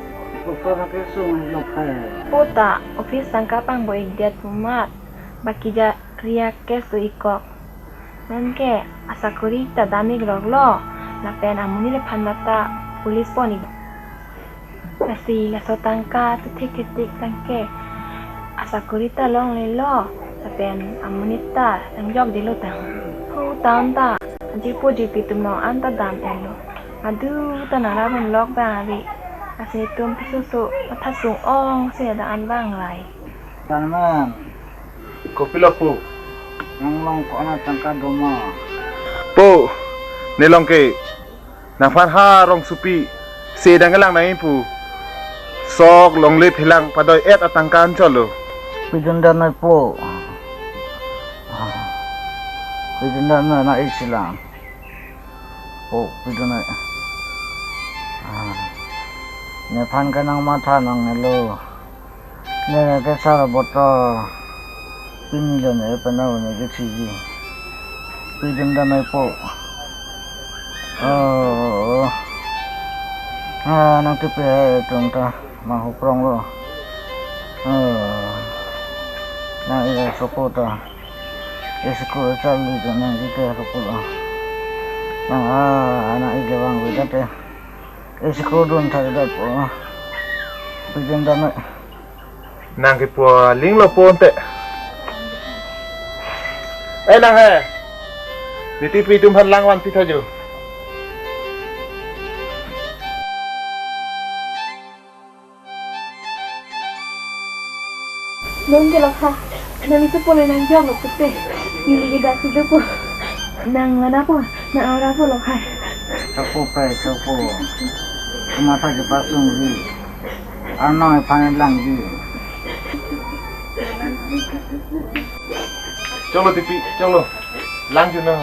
Doktor na kesung lo hai. Po ta, office tangka pangbo ikdet pumat. Baki ja ria kes do ikok. Nonke, asakuri ta dam ikrok lo. Lapen amonit aphan mata police pon ik. Lasi laso tangka tu thik thik tangke asakuri ta longlelo, lapen amonit ta nangjok dilo tang. Hu taon ta, jirpo jirpi atum along an ta dam-etlo. Adu ta nang rabun lok bang ave. Lasi itum piso so matha sung ong si ada an bang lai. Carmen. Kopilo po? Nang long ko-an atangka do ma? Po, ne long ke. Nangphan ha rongsopi se dang kelang nangji pu. Sok longle phelang padoi-et atangka anchot lo. Pidun damnoi po. Pidun damnoi na isi lang. Po, pidun noi. Ah. Nephan ke nang matha nangnelo. Ne kesar botol pini lo ne penang ne kechiji. Pidun damnoi po. Oh. Ah, nang Tipi hai atum ta mahu prong lo. Oh. Nang ira sopo ta. School charli do nang ike sopo lo. Nang ah, nang ike vang vedet te. School dun thakdet po. Pidun damnoi. Nang kepu aling lo ponte. Eh, nang he. Ne Tipi atum aphan lang vanpi tha jo. Nonke lo ha. Nang isu pon nang jong lo pute. Neli ke dasi do po. Nang mana po? Nang aura po lo ha. Sopo pe, sopo. Komat aphan kepasung ji. Arnam aphan langji. Cholo Tipi, cholo. Lang juno.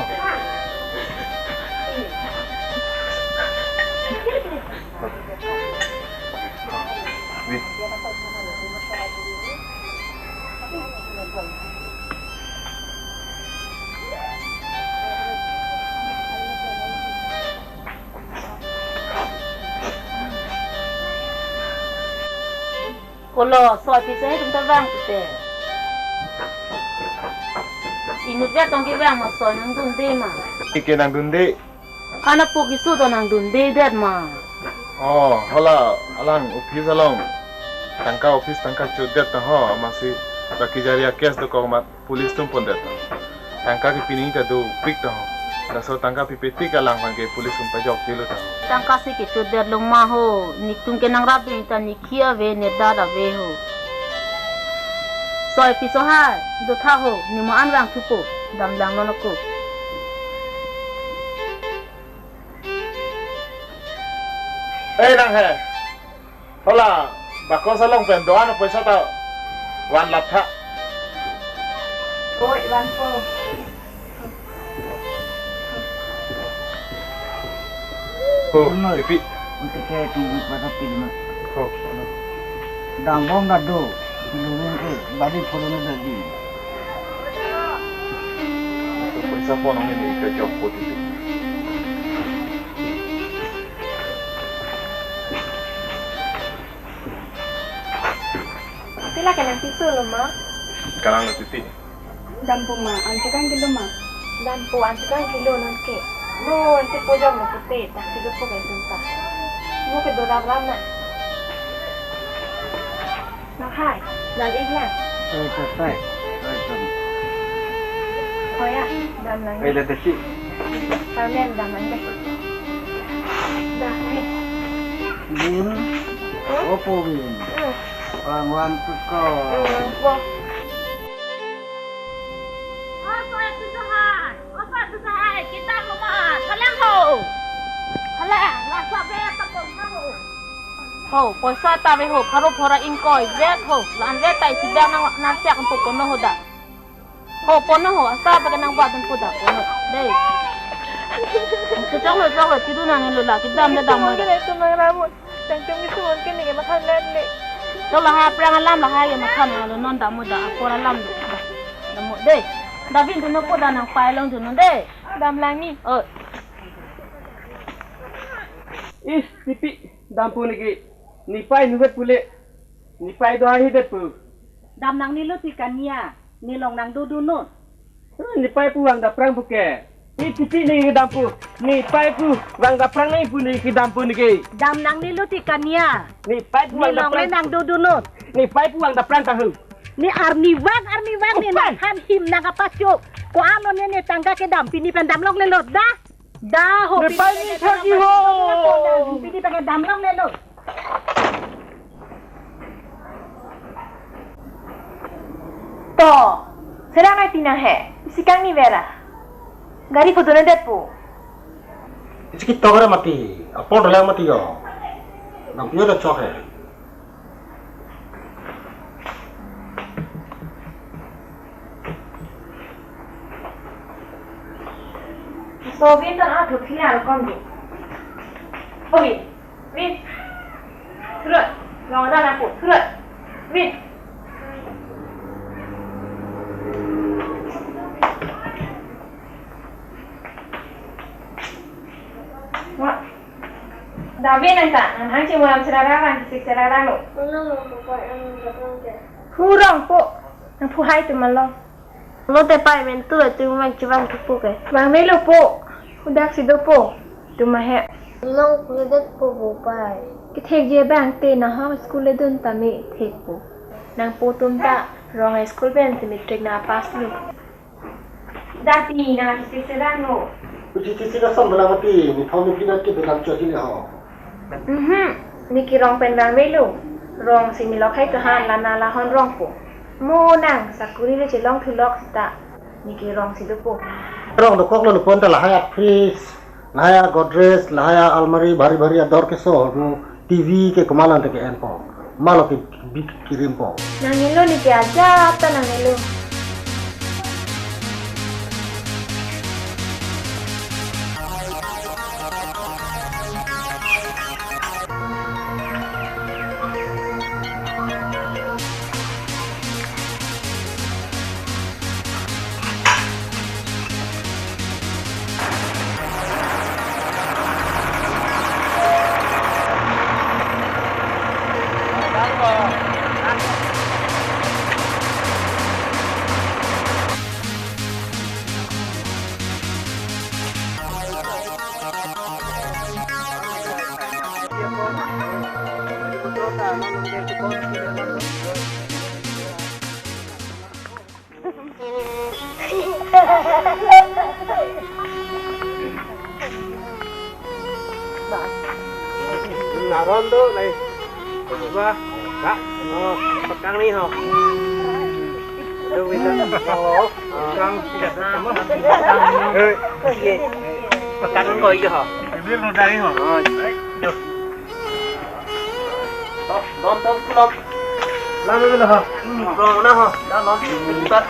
Kolo, soi piso atum ta vang pute. Inut vet tong kevang ma soi nangdunde ma. Ike nangdunde. Ana po kisu to nangdunde det ma. Oh, hala alang office along. Tangka office tangka chotdet ta ho, amatsi baki jaria case dokok amat. Police atum pondet. Tangka ke pining ta dopik ta ho. Laso tangka pipe tik alang aphan ke police atum pajok dilo ta ho. Tangka si kechotdetlo ma ho. Netum ke nangrap dun ta ne khi ave ne dat ave ho. Soi piso hai. Do tha ho. Ne mo an vangthupo. Damlang non ako. Eh, nang he. Hala, bakos along pen do-an apoisa ta vanlap tha. Oi, vanpo. Oh, Ano? Pipi. Untuk saya tunggu pada pil na. Oh, ano? Dambom dado. Dulu ke badi polo na dadi. Paisa ponong ini ke jok ko Pipi. Sila ka nangpiso lo ma? Kalang lo Pipi. Dampo ma, anchot kangkilo ma? Dampo, anchot kangkilo nonke. No, anchot pojok lo pute, taksi dopo ke sunta. No ke dorap ram na. Lahai, dal-ik lang. Oi, tatai. Oi, tam. Oh ya, dam lang. Oi, la desi. Kami dam lang deh. Dah, eh. Bin. Huh? Opo bin. Hmm. Wang wang tuko. Hmm, wah. Oh, so itu sahai. Oh, so itu sahai. Kita rumah. Kalian ho. Kalian, rasa beta pun ho. Ho, poisa ta ave ho, pharo phora ingkoi, vet ho, lan vet ta isi dak nang, nang siak untuk pono ho dak. Ho, pono ho, asa pakai nang buat dan puda, pono. Dei. Kecok lo, kecok lo, tidur nang lo lah, kedam le dam lo. Kita itu mang rambut, yang tum itu mungkin nih, makan le. Cok lahai aphrang alam lahai ya makan lo, non dam lo dak, apor alam lo. Dam lo, dei. Davin tu no puda nang pai long tu no, dei. Dam lang ni. Oh. Is, Pipi, dampo neke. Nepei nuvet pule. Nepei do ahi det pu. Dam nangne lo ti kania. Ne long nang dodun non. Eh, nepei pu vang daprang puke. Ni Pipi neke dampo. Nepei pu vang daprang neke pu neke dampo neke. Dam nangne lo ti kania. Nepei pu ne vang long le daprang. Nang dodun non. Nepei pu vang daprang tahu. Ne arnivang, arnivang ne. Opan. Nang han him nang apa chok. Ko-an lo ne ne tangka kedam pini pen dam longle lo dah. Dah ho, nepei pini ni pen thagi ho. Pini pen dam longle lo. To, serang ai tina he. Isi kangni vera. Gari photo ne det po. Isi ketok ra mati. Apor dalang mati yo. Nang pio da chok he. So, Vin tan a thuthi ar kon di. O Vin, Vin. Thurut. Long dan aku. Thurut. Vin. Wah. David nang ta, nang hang chimwam serara rang, kisik serara no. Ano mo papa yang datang ke? Hurong po. Nang phu hai tu malo. Lo te pai men tu tu mang chibang tu po ke. Bang melo po. Hudak si do po. Tu mahe. Nang phu det po po pai. Kethek je bang te nahong school le dun tame thek po. Nangpo atum ta rong school pen te matric nang pass lo. Dati nang kisik serang no. Uji kisik asam bela mati, ni thau ni pina ki belam chot ni ho. Mhm. Ne kerong pen bang melo. Rong si milok hai tuhan lana lahon rong po. Mo nang sakuri le chelong thulok sita. Ne kerong si do po. Rong dokok lo nupon ta lahai a fridge, lahai a Godrej, lahai a almari, bhari bhari ador keso, mo T V ke komalan te ke-en po. Malo ke bik kirim po. Nang elo ne ke ajat ta nang elo. Naron do lai. Wah, kak. Oh, pekang ni ho. Aduh, itu. Oh, pekang. Eh, iya. Pekang ko iya ho. Bibir no dari ho. Oh, aduh. Don, don, don. Lalu dulu ho. Don, don, ho. Don, don. Cepat.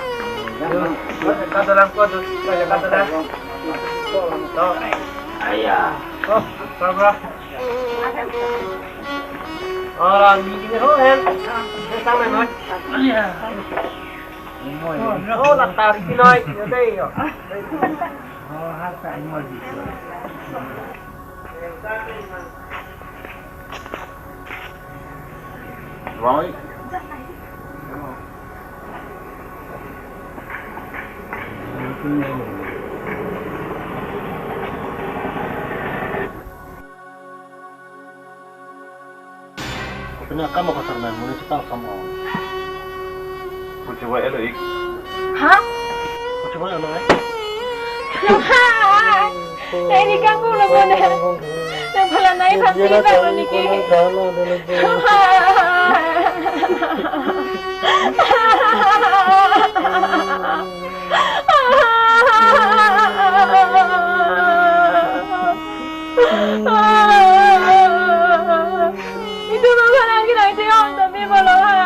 Kata lang ko tu. Kata lang. Don. Ayah. Ora, ni ni ho hen. Sang na noi. Oh, la ta si noi. Yo dei yo. Wai. Pina kam ko sarna muni chipang sam o. Puji wa elo ik. Ha? Puji wa elo ik. Hai. Nai ni kangkung lo kone. Nang phalanai phan ti ba lo niki. Itu lo kan lagi nai ti om tapi bolo ha.